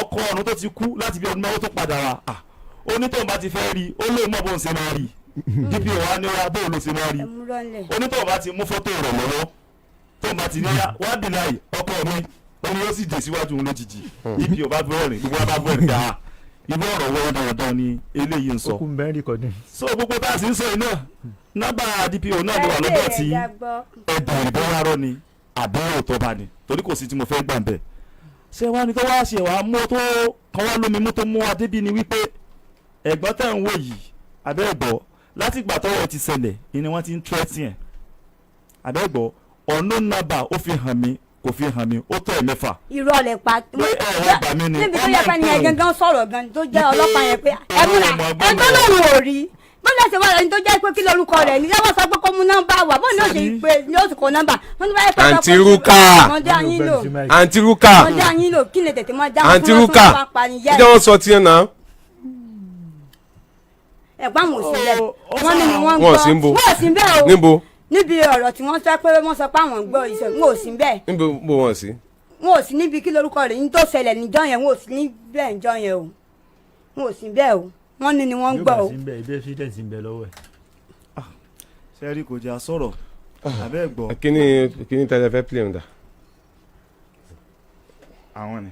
ọkọ ọ̀run tó ti kú láti bí ọdún 6 tó padà wá. Ah, ó ní tóun bá ti fẹ́ rí i, ó lóun mọ̀ bóun ṣe máa rí i. DPO wa ní wá bóun ló ṣe máa rí i? Ẹ mú lọ́lẹ̀. Onítọ̀ bá ti mú fọ́tò rẹ̀ lọ́wọ́, tó bá ti níyà wá bí láì ọkọ mi, òun yóò sì dé síwájú òun lójijì. DPO bá bẹ̀rẹ̀ rìn, gbogbo wa bá bẹ̀rẹ̀ dáa. Irú ọ̀rọ̀ wọ́n dandan ni eléyìí ń sọ? Ó kún bẹ́ẹ̀ recording. So gbogbo tá a sì ń sọ yìí náà, nọ́mbà DPO náà ló wà lọ́dọ̀ tí ẹ̀bùn ìbọ̀wárọ̀ ni àbí òótọ́ bá ní, torí kò sí tí mo fẹ́ gbà ń bẹ̀. Ṣé wàá ní tó wá ṣe wàá mú tó kan wá lómi mú tó mú adébí ni wípé ẹ̀gbọ́n tẹ̀ ń wò yìí, abẹ́ ẹ̀gbọ́, láti ìgbà tọ́wọ́ ti ṣẹlẹ̀ ni wọ́n ti ń threaten ẹ̀. Abẹ́ ẹ̀gbọ́, ọ̀nà nọ́mbà ó fi hàn mí, kò fi hàn mí, ó tó ẹ̀ mẹ́fà. Irọ́ lẹ pa. Pé ẹ̀rọ bà mí ni. Níbi tó yẹ pé nìyẹn gangan sọ̀rọ̀ gan tó jẹ́ ọlọ́pàá yẹn pé ẹ múra ọmọ ẹ ọgbọ́n tó lòun ò rí bó lè ṣe wà lẹ́ni tó jẹ́ pé kí lorúkọ rẹ̀ ní yàrá sọ pé kó mú nọ́mbà wá, bó ní ó ṣe pé ní ó sì kó nọ́mbà wọ́n ní báyìí pé Àǹtí Rúkà. Ọmọdé ayín lò, Àǹtí Rúkà. ọmọdé ayín lò, kí lè tètè máa dáhùn Àǹtí Rúkà, fún ṣé wọ́n sọ tiẹ̀ náà? Ẹ̀gbọ́n àwọn òsì rẹ̀ Ó wọ́n ní ni wọ́n ń Wọn ò gbọ́. sí ń bo. Wọ́n ò sí bẹ́ẹ̀ o. Níbo? Níbi ọ̀rọ̀ tí wọ́n sọ pé wọ́n sọ pé àwọn ń gbọ́ ìṣẹ̀, wọn ò sí bẹ́ẹ̀. Níbo bó wọn sí? Wọn ò sí níbi kí lorúkọ rẹ̀ ní tó ṣẹlẹ̀ níjọ́ yẹn, wọn ò sí níbẹ̀ níjọ́ yẹn o, wọn ò sí bẹ́ẹ̀ o. Wọ́n ní ni wọ́n ń Yóò gbọ́ bá o. sí ń bẹ ibi evidence ń bẹ lọ́wọ́ ẹ̀. Ṣe rí kò jẹ́ àsọ̀rọ̀ abẹ́ ẹ̀gbọ́. Kíní kíní tẹ́lẹ̀ fẹ́ play ọ̀dà? Àwọn ni.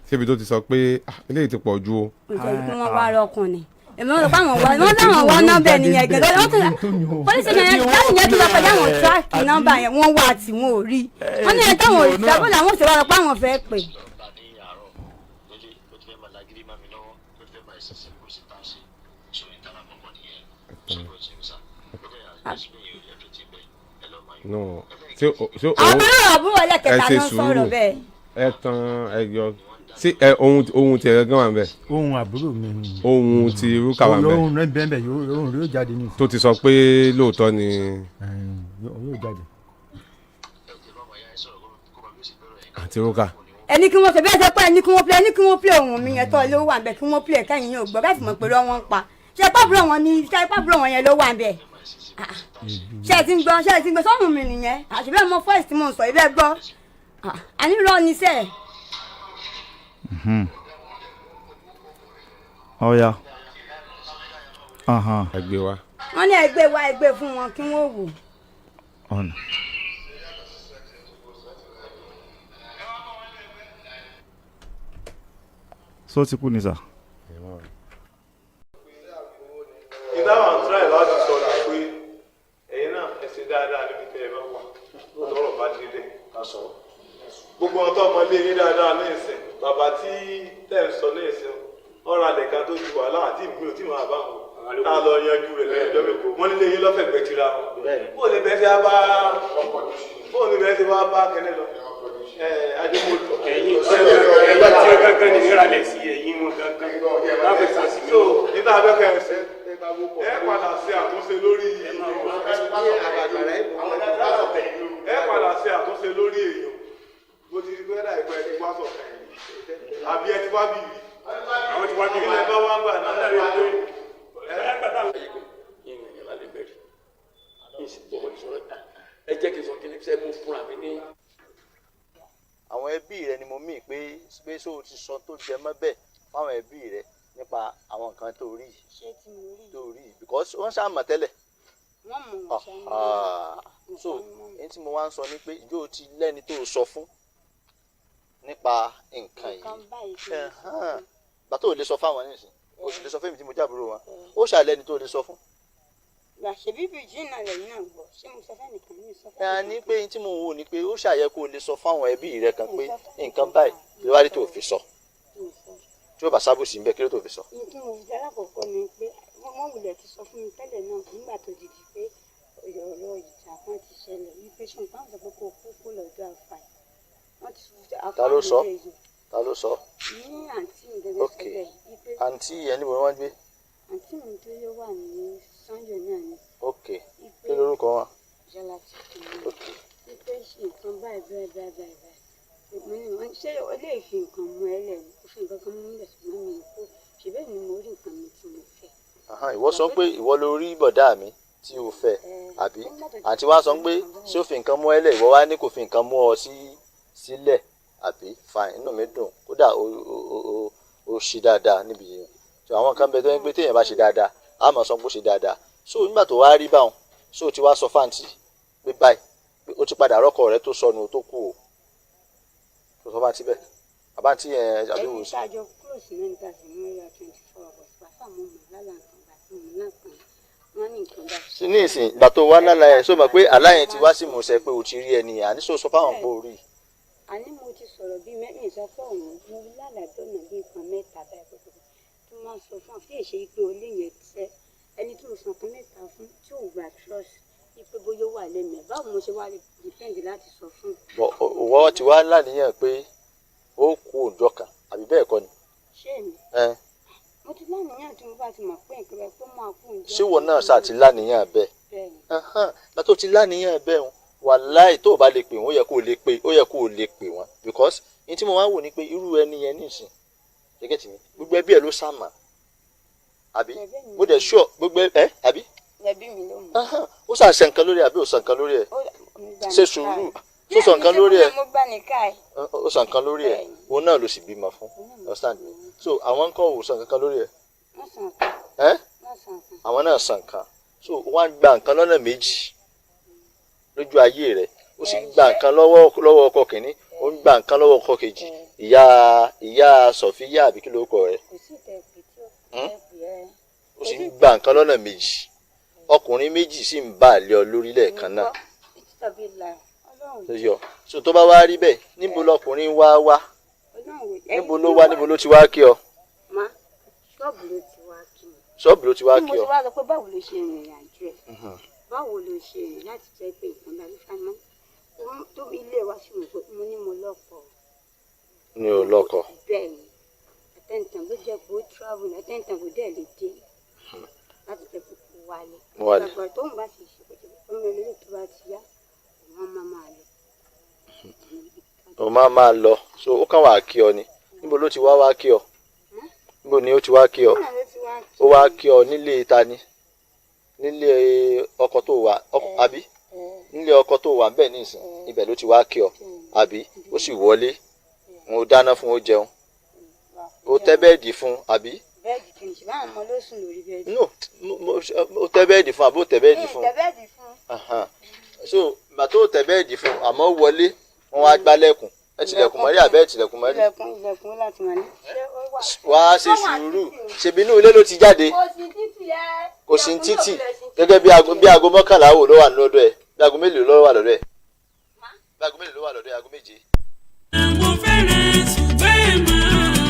Síbi tó ti sọ pé ah, eléyìí ti pọ̀ ju o. Nítorí pé wọ́n wá rọkùnrin èmi wọn rò pé àwọn wá wọ́n láwọn wá nọ́mbà nìyẹn gẹ́gẹ́ wọ́n tún polisi yẹn láti yẹn tún lọ pẹ̀lú àwọn tíráàkì nọ́mbà yẹn, wọ́n wá tí wọn ò rí. Wọ́n ní ẹ̀ táwọn ò rí sábọ̀ làwọn ò sì wá rọ pé àwọn fẹ́ pè. Gbà ní àárọ̀ nílé, ó ti fẹ́ máa lagídí má mi lọ́wọ́, ó ti fẹ́ máa ṣẹ̀ṣẹ̀ kó sì tá a ṣe ṣòro ìtara kọ̀ọ̀kan nìyẹn ṣòro tí ń sà ó dẹ̀ àìsí everything bẹ́ẹ̀ ẹ lọ́ọ́ máa yọ. No, ṣé òun Àbúrò àbúrò ẹlẹ́kẹta Ẹ ṣe ló ń sọ̀rọ̀ sùúrù. bẹ́ẹ̀. Ẹ tan ẹ yọ sí ẹ ohun tiẹ̀ gángan wà ń bẹ̀. Ohun àbúrò mi ni. Ohun ti Rúkà wà ń bẹ̀. Ohun rẹ̀ bẹ́ẹ̀ bẹ́ẹ̀, ohun rẹ̀ yóò jáde ní ìsìn. Tó ti sọ pé lóòótọ́ ni. Ẹ̀ẹ́n, yóò jáde. Àǹtí Rúkà. Ẹni kí wọ́n ṣe bẹ́ẹ̀ sọ pé ẹni kí wọ́n play, ẹni kí wọ́n play ohun mi yẹn tọ́ ló wà ń bẹ̀, kí wọ́n play kẹ́yìn yóò gbọ́ bẹ́ẹ̀ sì mọ̀ pé lọ́ wọ́n ń pa ṣe pàbúrò wọn ni, ṣe pàbúrò wọn yẹn ló wà ń bẹ̀. Ah, ṣe ẹ ti ń gbọ́? Ṣe ẹ ti ń gbọ́ sọ́hun mi nìyẹn? Àṣìbẹ́ mọ voice tí mò ń sọ ibẹ̀ gbọ́. Ah, àní rọ ni sẹ́ẹ̀. Ọ̀ya. Ẹ gbé wa. Wọ́n ní ẹgbẹ́ wa, ẹgbẹ́ fún wọn kí wọ́n wò. Ọ̀nà. So ti kú ni sà. Dáadáa níbi tẹ́ ẹ bá wà tọ́rọ̀ bá délẹ̀ ká sọ. Gbogbo wọn tó ọmọ ilé yín dáadáa ní ìsìn, bàbá tí tẹ́ ń sọ ní ìsìn ọ̀rọ̀ alẹ̀ kan tó ju wàhálà àti ìmú tí màá bá wọn tá a lọ yanjú rẹ̀ lẹ́yìn ọjọ́ mẹ́kọ̀ọ́ wọn nílé yín lọ́fẹ̀ẹ́ gbẹ tira wọn. Bó ni bẹ́ẹ̀ ṣe á bá, bó ni bẹ́ẹ̀ ṣe wá bá kẹ́lẹ́ lọ adémọlú. Ẹ̀yin ẹ̀yin tí ó gángan ní ìrọ̀lẹ́ sí ẹ̀yin wọn gángan láfẹ̀ẹ́ sọ sí mi. So níta abẹ́kẹ̀ ẹsẹ̀ ẹ padà ṣe àtúnṣe lórí, ẹ padà ṣe àtúnṣe lórí èèyàn. Mo ti rí pé ẹ̀dá ìgbà ẹ ti wá sọ̀kan yìí àbí ẹ ti wá bì rí? Àwọn ti wá bí ilẹ̀ bá wá ń gbà náà. Ẹ jẹ́ kí n sọ kí n ṣe mú fúnra mi ní. Àwọn ẹbí rẹ ni mo mí pé ṣó o ti sọ tó jẹ mọ́ bẹ́ẹ̀ fáwọn ẹbí rẹ nípa àwọn nǹkan tó rí yìí? Ṣé tí mo rí? Tó rí yìí, because wọ́n ṣáà mọ̀ tẹ́lẹ̀. Wọ́n mọ̀, wọ́n ṣe Ah, so èyí tí mo wá ń sọ ni pé ìjọ ti lẹ́ni tó sọ fún nípa nǹkan nǹkan yìí? Báyìí tí mo sọ Ẹ̀hán. Gbà tó o lè sọ fáwọn nísìn, o sì lè sọ fún èmi tí mo jábúrò wọn, ó ṣàlẹ́ni tó lè sọ fún. Gbà ṣe bíbí jìnnà lẹ́yìn náà gbọ́, ṣé mo sọ fẹ́nìkan? Mi sọ Ẹ á ní fẹ́nìkan. pé tí mo wò ni pé ó ṣàyẹ kó o lè sọ fáwọn ẹbí rẹ kan pé nǹkan báyìí ló wá rí tó o fi sọ. Mi sọ. Tí ó bá sábòsí ń bẹ, kí ló tó o fi sọ? Ní tí mo fi dára kọ̀ọ̀kan ni pé wọ́n wulẹ̀ ti sọ fún mi tẹ́lẹ̀ náà nígbà tó di di pé ọ̀rọ̀ ìjà kan ti ṣẹlẹ̀ wípé ṣé nǹkan sọ pé kó kú kó lọ́jọ́ àfà wọ́n ti sọ àfà. Ta ló sọ? Ta ló sọ? Ní àǹtí mi gẹ́gẹ́ sọ bẹ́ẹ̀ wípé Àǹtí yẹn, níbo ni wọ́n gbé? Àǹtí mi tó yẹ wà ní Sanyo náà ni. Ok. Wípé Kí lorúkọ wọn? Yálà ti kú mi. Ok. Wípé ṣe nǹkan báyìí báyìí báyìí báyìí báyìí, mo ní wọn ṣé o lè fi nǹkan mú ẹ lẹ ní kó fi nǹkan kan mú mi lẹ, ṣùgbọ́n mi ò kó ṣe bẹ́ẹ̀ ni mo rí nǹkan mi tí mo fẹ́. Ahan, ìwọ sọ pé ìwọ ló rí bọ̀dá mi tí o fẹ́, àbí? Àǹtí wa sọ pé ṣé ó fi nǹkan mú ẹ lẹ̀, ìwọ wá ní kò fi nǹkan mú ọ sí sílẹ̀, àbí? Fine, inú mi dùn kódà, o ṣe dáadáa níbi yẹn. So àwọn kan bẹ tó ń pé téèyàn bá ṣe dáadáa, á máa sọ pé ó ṣe dáadáa. So nígbà tó wá rí báwọn, so o ti wá sọ fáǹtì pé báyìí pé o ti padà rọ́kọ rẹ tó sọnù tó kú o, tó sọ fáǹtì bẹ́ẹ̀ àbáǹtì yẹn, àbí wò Ẹni sí? tá a jọ close náà níta sí ní ọ̀yà 24 hours pàṣẹ mo mọ̀ lálẹ́ nǹkan bá mo mọ̀ náà kan wọ́n ní nǹkan bá. Sí ní ìsìn, ìgbà tó wá lálàá yẹn, sọ ma pé àlá yẹn ti wá sí ìmúṣẹ pé o ti rí ẹni yẹn, àní sọ sọ fáwọn pé o rí i? Àní mo ti sọ̀rọ̀ bíi mẹ́rin sọ fún òun, mo lálàá dọ̀nà bíi nǹkan mẹ́ta báyìí pé tí wọ́n sọ fún ọ tí èṣe pé o lè yẹn tẹ ẹni tí mo sọ nǹkan mẹ́ta fún tí ò gba trust wípé bóyá ó wà lẹ́mẹ̀ẹ́, báwo mo ṣe wá lè depend láti sọ fún? Bọ òwò ti wá láníyàn pé ó kú òǹjọ kan, àbí bẹ́ẹ̀ kọ́ ni? Ṣé èmi? Ẹ. Mo ti láníyàn tí mo bá ti mọ̀ pé nǹkan bẹ́ẹ̀ pé máa kú òǹjọ. Ṣé ìwọ náà ṣáà ti láníyàn bẹ́ẹ̀? Bẹ́ẹ̀ ni. Látó ti láníyàn bẹ́ẹ̀ ń wàláì, tó o bá lè pè wọ́n, ó yẹ kó o lè pè, ó yẹ kó o lè pè wọ́n, because ní tí mo wá wò ni pé irú ẹni yẹn nísìn gẹ́gẹ́ tì mí, gbogbo ẹbí ẹ ló sàmà, àbí? Mo dẹ̀ sure gbogbo ẹ, àbí? Ẹbí mi ló mọ̀. Ó ṣàṣẹ nǹkan lórí ẹ, àbí ò sàn nǹkan lórí ẹ? Ṣe sùúrù, tó sọ nǹkan lórí ẹ? Mo gbà ní káì. Ó sọ nǹkan lórí ẹ, òun náà ló sì bímọ fún, understand me? So àwọn ń kọ́ ò sọ nǹkan lórí ẹ? Wọ́n sàn kan. Ẹ. Wọ́n sàn kan. Àwọn náà sàn nǹkan, so wọ́n á gba nǹkan lọ́nà méjì lójú ayé rẹ̀. Ó sì gba nǹkan lọ́wọ́ ọkọ kìíní, ó ń gba nǹkan lọ́wọ́ ọkọ kejì, ìyá Sọfíyà, àbí kí ló kọ rẹ̀? Kò sí ìtẹ̀ pé tí ó tẹ̀ pé ẹ. Ó sì ń gba nǹkan lọ́nà méjì, ọkùnrin méjì sì ń bá àlẹ́ ọ lórí lẹ́ẹ̀kan náà. Títọ́bí la Ọlọ́run. Yọ so tó bá wá rí bẹ́ẹ̀, níbo lọkùnrin wá wá? Ọlọ́run wò. Níbo ló wá? Níbo ló ti wá kí ọ? Má ṣọ́ọ̀bù ló ti wá kí mi. Ṣọ́ọ̀bù ló ti wá Bí mo kí ti ọ? wá sọ pé báwo ló ṣe rìnrìn àjò ẹ̀, báwo ló ṣe rìn láti jẹ́ pé nǹkan bá fífa mọ́ tó ilé wa sì mọ̀ pé mo ní mo lọ́kọ. Ní o lọ́kọ? Bẹ́ẹ̀ ni, àtẹ̀ǹtàn ló jẹ́ pé ó travel ní àtẹ̀ǹtàn kò dẹ̀ lè dé láti jẹ́ pé kó wálé. Wálé. Gbàgbọ́ tó ń bá sì ṣe pé ọmọ ilé tó bá ti yá, òun á máa máa lọ. O máa máa lọ, so ó kàn wá kí ọ ni. Níbo ló ti wá wá kí ọ? Níbo ni ó ti wá kí ọ? Náà ló ti wá kí. Ó wá kí ọ nílé ta ni? Nílé ọkọ tó wà àbí nílé ọkọ tó wà ńbẹ̀ nísìn? Ibẹ̀ ló ti wá kí ọ, àbí? Ó sì wọlé, ó dáná fún, ó jẹun, ó tẹ́ bẹ́ẹ̀dì fún, àbí? Bẹ́ẹ̀dì kì í ṣe báwọn ọmọ ló sùn lórí bẹ́ẹ̀dì. No, ó tẹ́ bẹ́ẹ̀dì fún, àbí ó tẹ́ bẹ́ẹ̀dì fún? Tẹ́ bẹ́ẹ̀dì fún. Ahan. So ìgbà tó tẹ́ bẹ́ẹ̀dì fún, àmọ́ ó wọlé, wọn wá gbálẹ̀kùn, ẹ tilẹ̀kùn mọ́rí àbẹ́ ẹ tilẹ̀kùn mọ́rí? Ilẹ̀kùn, ilẹ̀kùn láti wà ní. Ṣé ó wà? Wàá ṣe sùúrù, ṣèbí inú ilé ló ti jáde. Kò sí títì ẹ. Kò sí ní títì, gẹ́gẹ́ bí aago 11 wò ló wà lọ́dọ̀ ẹ̀. Bí aago mélòó ló wà lọ́dọ̀ ẹ̀? Bí aago mélòó ló wà lọ́dọ̀ ẹ̀? Aago 7. Mo fẹ́ràn ṣùgbọ́n ẹ̀ mọ̀.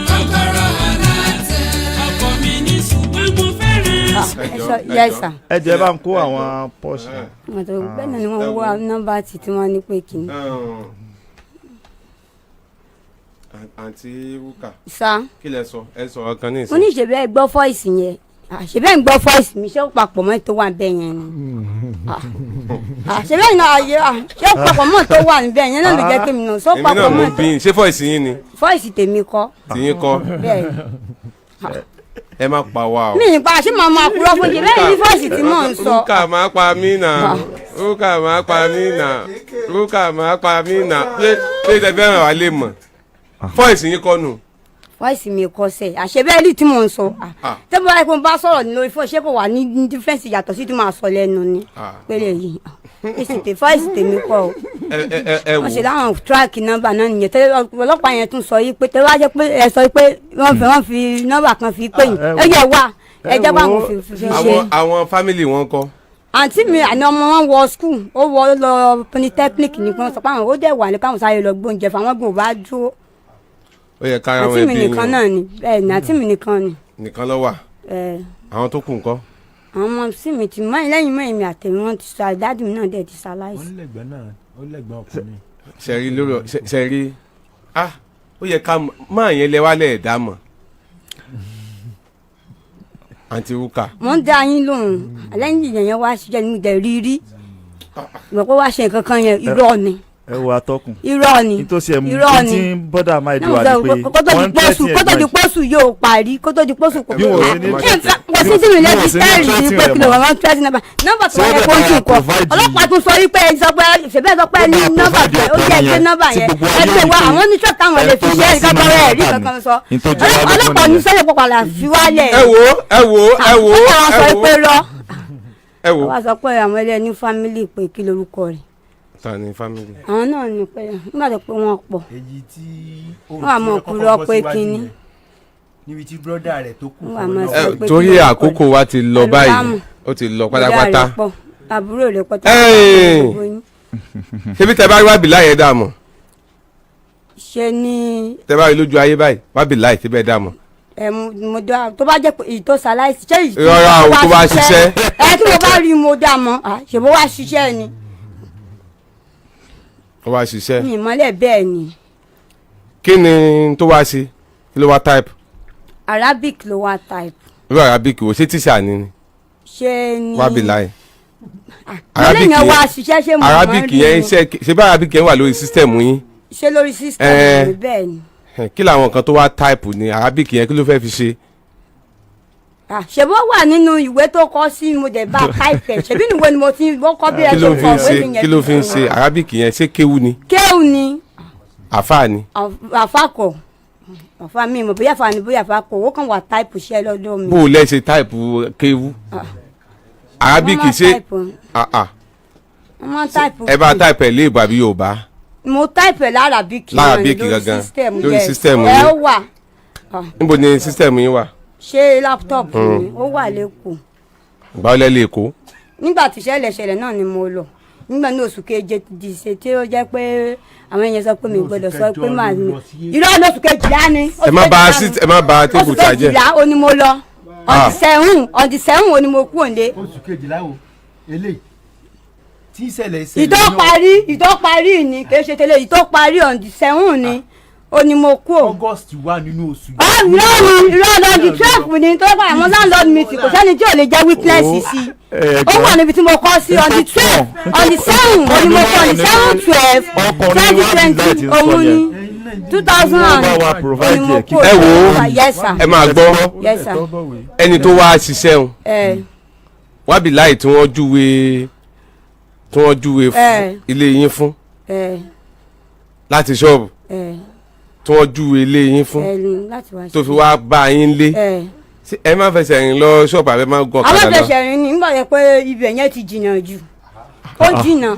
Kọ́kọ́rọ́ alátẹ. Ọkọ mi ní ṣùgbọ́n mo fẹ́ràn. Yes sir. Ẹ jẹ́ bá ń kó àwọn pọ́ọ̀ṣì. Mọ̀tò bẹ́ẹ̀ náà ni wọ́n wá nọ́mbà tí tí wọ́n ní pé kìíní. Àǹtí Rúkà. Sá. Kí lẹ sọ? Ẹ sọ ọkàn ní Mo ní ìsìn. ṣe bẹ́ẹ̀ gbọ́ fọ́ìsì yẹn. Ṣe bẹ́ẹ̀ ń gbọ́ fọ́ìsì mi, ṣé ó papọ̀ mọ́ tó wà bẹ́ẹ̀ yẹn ni? Ṣe bẹ́ẹ̀ náà ayé, ṣé ó papọ̀ mọ́ tó wà níbẹ̀ yẹn náà ló jẹ́ kémi náà, ṣé ó Èmi papọ̀ náà mo mọ́ bí yín. Ṣé fọ́ìsì yín ni? Fọ́ìsì tèmi kọ́. Tìyín kọ́. Bẹ́ẹ̀. Ẹ má pa wá o. Mi nípa ṣé màá máa purọ́ fún ṣe bẹ́ẹ̀ ní fọ́ìsì tí mò ń sọ. Rúkà máa pa mí nà. Rúkà máa pa mí nà. Rúkà máa pa mí nà. Pé pé tẹ fẹ́ràn wá lè mọ̀. Fọ́ìsì yín kọ́ nù. Fọ́ìsì mi kọ́ sẹ̀, àṣẹ bẹ́ẹ̀ rí tí mò ń sọ. Tẹ́ bá yẹ kó n bá sọ̀rọ̀ lórí fọ́ọ̀sì, ṣé kò wà ní dífẹ́ǹsì yàtọ̀ sí tí màá sọ lẹ́nu ni? Pélé yìí, fọ́ìsì tèmi kọ́ o. Ẹ ẹ ẹ wò. Wọ́n ṣe láwọn tíráàkì nọ́mbà náà nìyẹn. Tẹ́lẹ̀ ọlọ́pàá yẹn tún sọ yìí pé tẹ́lẹ̀ wá jẹ́ pé ẹ sọ pé wọ́n fi nọ́mbà kan fi pè yín. Ẹ yẹ wá, ẹ jẹ́ bá wọn fi ṣe. Àwọn family wọn kọ́. Àǹtí mi àná ọmọ wọn wọ school, ó wọ lọ polytechnic ní kí wọ́n sọ pé àwọn ó dẹ̀ wà ní káwọn sáré lọ gbóúnjẹ fún àwọn gbòó bá dúró. Ó yẹ kára wọn Àǹtí mi ẹbí nìkan yín náà ni, bẹ́ẹ̀ ni, àǹtí mi nìkan ni. Nìkan ló wà. Ẹ. Àwọn tó kù ńkọ́? Àwọn ọmọ sí mi ti mọ́ lẹ́yìn mọ́ èmi àtẹ̀mí wọn ti sọ, àdádì mi náà dẹ̀ ti ṣaláìsí. Wọ́n lẹ́gbẹ̀ẹ́ náà, ó lẹ́gbẹ̀ẹ́ ọkùnrin. Ṣẹ̀rí lórí ṣẹ̀rí, ah, ó yẹ ká máa yẹn lẹ wálẹ̀ ẹ̀dá mọ̀. Àǹtí Rúkà. Mo ń dá yín lóhùn, lẹ́yìn ìyẹn yẹn wá ṣiṣẹ́ ní mo dẹ̀ rí rí ìmọ̀ pé wá ṣe nǹkan kan yẹn, irọ́ ni. Ẹ wo atọ́kùn. Irọ́ ni. Nítòsí ẹ̀ mú Irọ́ ni. tí ń bọ́dà máa di wa ni pé kó tó di wọ́n ń pósù threaten kó tó di ẹ̀gbọ́n. Pósù yóò parí, kó tó di pósù kò Bí wọn ò sí ní kò sí tí mi lẹ́bi bí wọn ò sí ní tẹ́rì sí pé threaten kí ló rẹ̀ mọ́. wọ́n tẹ́rì nọ́mbà nọ́mbà tó Ṣé wáyé ó kó ń dẹ̀ tún kọ. provide Ọlọ́pàá tún sọ wípé ẹ sọ pé ṣèbẹ́ sọ pé ní nọ́mbà tó ó yẹ gbé nọ́mbà yẹn, ẹ gbé wá. Àwọn oníṣọ́ táwọn lè fi ṣe é nǹkan bọ́rọ̀ ẹ̀rí kankan sọ. Ọlọ́pàá ní sẹ́yìn pọ̀pọ̀ là fi wálẹ̀. Ẹ wo, ẹ wo, ẹ wo, Ó sọ ẹ wo. pé rọ Ẹ wo. wá sọ pé àwọn ẹlẹ́ni family pé kí lorúkọ rẹ̀. Ta ni family? Àwọn náà ní pé nígbà tó pé wọ́n pọ̀ Èyí tí ó wọ́n á mọ̀ kúrò pé kínní. Níbi tí brọ́dà rẹ̀ tó kù Wọ́n á fún máa ọ sọ náà. pé Torí kí lorúkọ àkókò wa ti lọ rẹ̀. báyìí, ó ti lọ pátápátá. Bọ̀dá rẹ̀ pọ̀, àbúrò rẹ̀ pọ̀ tó Ẹ́ẹ̀. gbogbo yín. Ṣebí tẹ bá rí wábìlá yẹn dà mọ̀? Ṣe ni Tẹ bá rí lójú ayé báyìí, wábìlá yìí ti bẹ́ẹ̀ dà mọ̀. Ẹ mo dá tó bá jẹ́ pé èyí tó ṣaláìsí, ṣé èyí tó Rárá o, tó bá ṣiṣẹ́. Ẹ tí mo bá rí mo dá mọ̀. Ṣe bó wá ṣiṣẹ́ ni. Ó wá ṣiṣẹ́. Mi ìmọ́lẹ̀ bẹ́ẹ̀ ni. Kí ni tó wá ṣe? Kí ló wá type? Arabic ló wá type. Irú Arabic wo? Ṣé tíṣà ni ni? Ṣe ni Wábìlá yìí. Mo léèyàn wá ṣiṣẹ́, ṣé mo mọ̀ Arabic rí yẹn ni? Ṣe ṣe bá Arabic yẹn wà lórí system yín? Ṣé lórí system mi? Bẹ́ẹ̀ ni. Kí làwọn nǹkan tó wá type ní Arabic yẹn? Kí ló fẹ́ fi ṣe? Ṣe bó wà nínú ìwé tó kọ sí, mo dẹ̀ bá type ẹ̀, ṣebí ìwé ni mo ti wọ́n kọ́ bí ẹ Kí ló ṣe fi kọ ń ìwé ṣe? mi yẹn. Kí ló fi ń ṣe Arabic yẹn? Ṣé kéwú ni? Kéwù ni. Àfáà ni? Àfàkọ àfà mi mọ̀ bóyá àfà ni, bóyá àfàkọ, ó kàn wà type iṣẹ́ lọ́dọ̀ mi. Bó o lẹ́ ṣe type kéwú Arabic? Wọ́n máa Ṣe type. ah ah. Wọ́n máa type. Ẹ bá type ẹ̀ léèbù àbí Yorùbá? Mo type ẹ̀ l'Arabic náà ni. L'Arabic Lórí gangan, system, lórí yes. system Ẹ yín. ó wà. Níbo ni system yín wà? Ṣé laptop mi ó wà lẹ́kọ̀ọ́. Ìgbà wọlé lè kó? Nígbà tí ìṣẹ̀lẹ̀ ṣẹlẹ̀ náà ni mo lọ nígbà ní oṣù keje di ṣe tí ó jẹ́ pé àwọn èèyàn sọ pé mi gbọ́dọ̀ sọ pé màá ní irọ́ lóṣù 12 ni. Ẹ má ba sit, ẹ má ba table Oṣù ta jẹ́. 12 ó ní mo lọ. On the 7, on the 7 ó ní mo kú òǹde. Oṣù 12 o eléyìí tí ìṣẹ̀lẹ̀ ìṣẹ̀lẹ̀ Ìtọ́ parí, ìtọ́ parí ni, kì í ṣe tẹ́lẹ̀, ìtọ́ parí on the 7 ni ó ní mo kú o. August wà nínú oṣù. Ah, irọ́ ni, irọ́ ni, on the 12 ni tó bá àwọn landlord meeting, kò sẹ́ni tí ò lè jẹ́ witness sí i. Ó wà níbi tí mo kọ́ sí on the 12, on the 7 ó ní mo kọ́, on the 7/12 2020, òun ní 2000 and ó ní mo kú. Ẹ wo, Yes sir. ẹ máa gbọ́. Yes sir. Ẹni tó wá ṣiṣẹ́ òun, Ẹ. wábìláì tí wọ́n júwe fún ilé yín fún láti ṣọ́ọ̀bù, tí wọ́n júwe ilé yín fún, Ẹ láti wá tó fi wá bá yín lé. Ṣé ẹ má fẹsẹ̀ rìn lọ ṣọ́ọ̀bù àbẹ má gàn Àwọn kàdà lọ? fẹsẹ̀ rìn ní nígbà yẹn pé ibẹ̀ yẹn ti jìnnà jù, ó jìnnà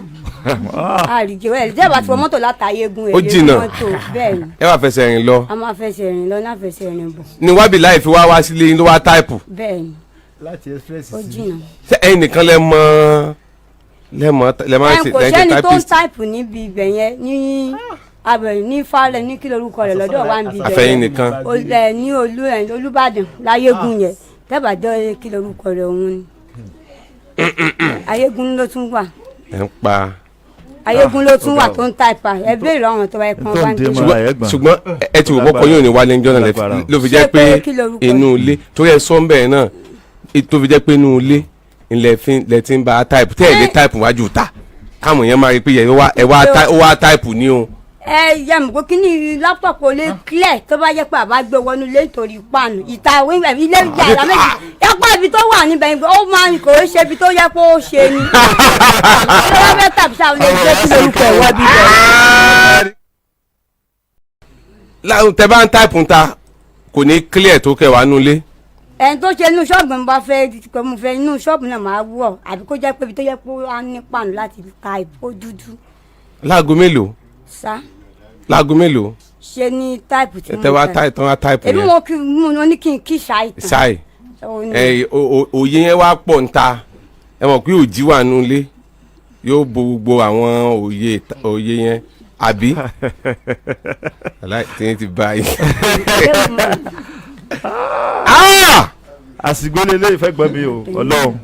àrìjẹ ẹ̀ jẹ́ bá ti wọ mọ́tò látàyégún Ó jìnnà. mọ́tò bẹ́ẹ̀ ni. Ẹ wá fẹsẹ̀ rìn lọ? A máa fẹsẹ̀ rìn lọ náà, fẹsẹ̀ rìn bọ̀. Ni wábìláì fi wá wá sílé yín ló wá type? Bẹ́ẹ̀ ni. Láti express Ó sí. jìnnà. Ṣé ẹ̀yin nìkan lẹ mọ̀? Lẹ́mọ̀ lẹ́mọ̀ Ẹ ṣe kò lẹ́yìn sẹ́ni tó ń typist. táìpù níbi ibẹ̀ yẹn, ní abẹ ní falẹ, ní kí lorúkọ rẹ̀ lọ́dọ̀ wa níbi ibẹ̀ Àfẹ́yìn yẹn. nìkan. Ẹ ní olú ẹ Olúbàdàn láyégún yẹn, tẹ́bàjọ́ kí lorúkọ rẹ̀, òun ni Ayégún ló tún wà. Ẹ̀ ń pa. Ayégún ló tún wà Ọ̀gá o. tó ń táìpà. Ẹ béèrè àwọn tó wáyé kan Tó wá ń ń dé gbé. mọ́ra ẹ̀ gbọ̀n. Ṣùgbọ́n ẹ ti wò bọ́kọ yóò ní wálé ńjọ́ náà Lágbára o. ló fi jẹ́ Ṣé pé pé kí lorúkọ inú ilé torí ẹ sọ ń bẹ̀rẹ̀ náà, tó fi jẹ́ pé inú ilé ilẹ̀ fi lẹ ti ń bá a type, tẹ́ ẹ̀ lé type wájú ta káwọn èèyàn máa rí i pé yẹ ẹ wá ó wá type ní o. Ẹ yẹ mọ̀ pé kíní laptop ò lè clear tó bá yẹ pé àbá gbé wọnú ilé nítorí páànù ìta wíwẹ̀ ilé yàrá méjì yàpá ibi tó wà níbẹ̀ yẹn, ó máa ń kò ó ṣe ibi tó yẹ kó ó ṣe ni tó bá fẹ́ tàbí sáà lè gbé kí lorúkọ ẹ̀ wá bí bẹ́ẹ̀. Láwọn tẹ bá ń type ń ta kò ní clear tó kẹwàá nulẹ̀. Ẹni tó ṣe inú ṣọ́ọ̀bù ń bá fẹ́ pé mo fẹ́ inú ṣọ́ọ̀bù náà máa wọ̀, àbí kó jẹ́ pé ibi tó yẹ kó á ní páànù láti ta ìbò dúdú. Láago mélòó? Sá. Láago mélòó? Ṣe ní type tí mo tẹ wá fẹ́. type tán wá type Èmi yẹn. mo kí mo ní kí n kí ṣáìtàn. Ṣáì. Ó ní- Ẹ òye yẹn wá pọ̀ ń ta, ẹ mọ̀ pé òjì wà nulẹ̀ yóò bo gbogbo àwọn òye yẹn, àbí aláì tí yẹn ti bá yìí. Àsìgbé lélẹ́yìí fẹ́ gbọ́n mi o, Ọlọ́run.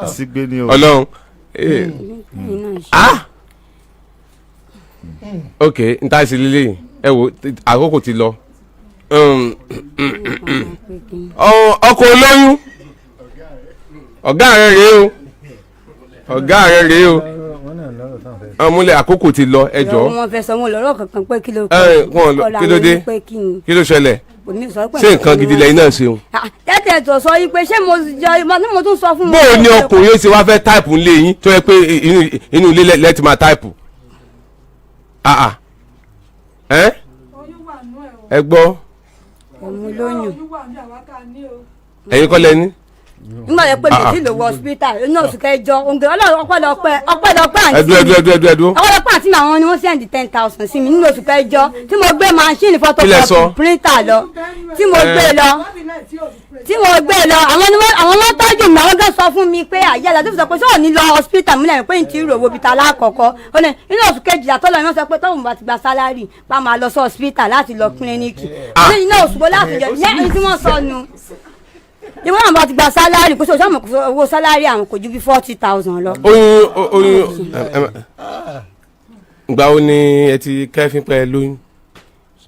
Àsìgbé ni o. Ọlọ́run. Ẹ̀yin náà ṣe. Ah, ok, n ta sí lílé ẹ wo, àkókò ti lọ. Ọkọ olóyún, ọ̀gá rẹ rèé o, ọ̀gá rẹ rèé o, ọmúlẹ̀, àkókò ti lọ, ẹ jọ̀ọ́. Wọn fẹ́ sọ wọn lọ́rọ̀ kankan pé kí ló Ẹ wọn lọ, kí ló dé? Pé kí ni? Kí ló ṣẹlẹ̀? Èmi sọ pé Ṣé nǹkan gidi lẹ́yìn náà ṣeun? Tẹ́tẹ̀ tó sọ yìí pé ṣé mo jẹ mo ní mo tún sọ fún Bó o ní ọkùnrin yóò ṣe wá fẹ́ type ńlé yín tó yẹ pé inú ilé lẹ́ẹ̀tì máa type? Ah ah, ẹ ẹ gbọ́. Òun lóyún. Ẹ̀yin kọ́ lẹ́ni. Nígbà yẹn pé mi Ah, ti lò wọ hospital inú oṣù kẹjọ òǹgẹ Ọlọ́run, ọpẹ́lọpẹ́ ọpẹ́lọpẹ́ àǹtí Ẹdú ẹdú ẹdú ẹdú ẹdú. ọpẹ́lọpẹ́ àǹtí mi, àwọn ni wọ́n send 10,000 sí mi nínú oṣù kẹjọ tí mo gbé machine Kí lẹ sọ? photocopy printer lọ, tí mo gbé lọ, tí mo gbé lọ, àwọn ni wọ́n, àwọn wọ́n tọ́jú mi. Àwọn gan sọ fún mi pé àyẹ̀lá tó fi sọ pé sọ́ọ̀ ní lọ hospital múlẹ̀ pé n ti rò wo ibi ta lákọ̀ọ́kọ́. Ó ní inú oṣù kejìlá tó lọ ní wọ́n sọ pé tóun bá ti gba salary pa máa lọ sí hospital láti lọ clinic ní inú oṣù wo láti jọ ní ẹni tí wọ́n sọ nu ìwọ náà bá ti gba salary kó sọ owó salary àwọn kò ju bí 40,000 lọ. Oyún oyún ìgbà wo ni ẹ ti kẹ́fín pẹ́ lóyún?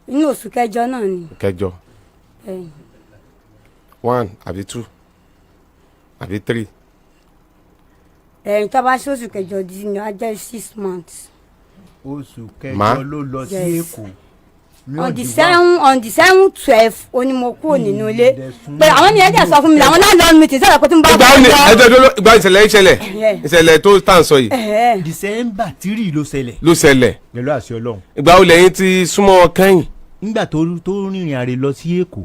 Inú oṣù kẹjọ náà ni. Kẹjọ. Bẹ́ẹ̀ni. One àbí two àbí three? Ẹ̀yìn tó bá ṣe oṣù kẹjọ di ni á jẹ́ 6 months. Oṣù Ma? kẹjọ ló lọ sí Yes. Èkó ní On the 7/12 ó ní mo kúrò nínú ilé pé àwọn ènìyàn jẹ́ sọ fún mi làwọn landlord meeting sọ̀rọ̀ pé tí mo bá Ìgbà wo ni ẹjọ́ dúró, ìgbà wo ìṣẹ̀lẹ̀ ìṣẹ̀lẹ̀ Yeah. ìṣẹ̀lẹ̀ tó tà ń sọ yìí? Ẹ̀hẹ́. December 3 ló ṣẹlẹ̀. Ló ṣẹlẹ̀. Pẹ̀lú àṣẹ Ọlọ́run. Ìgbà wo lẹ́yìn tí súnmọ́ wọn kẹ́yìn? Nígbà tó rìnrìn àrè lọ sí Èkó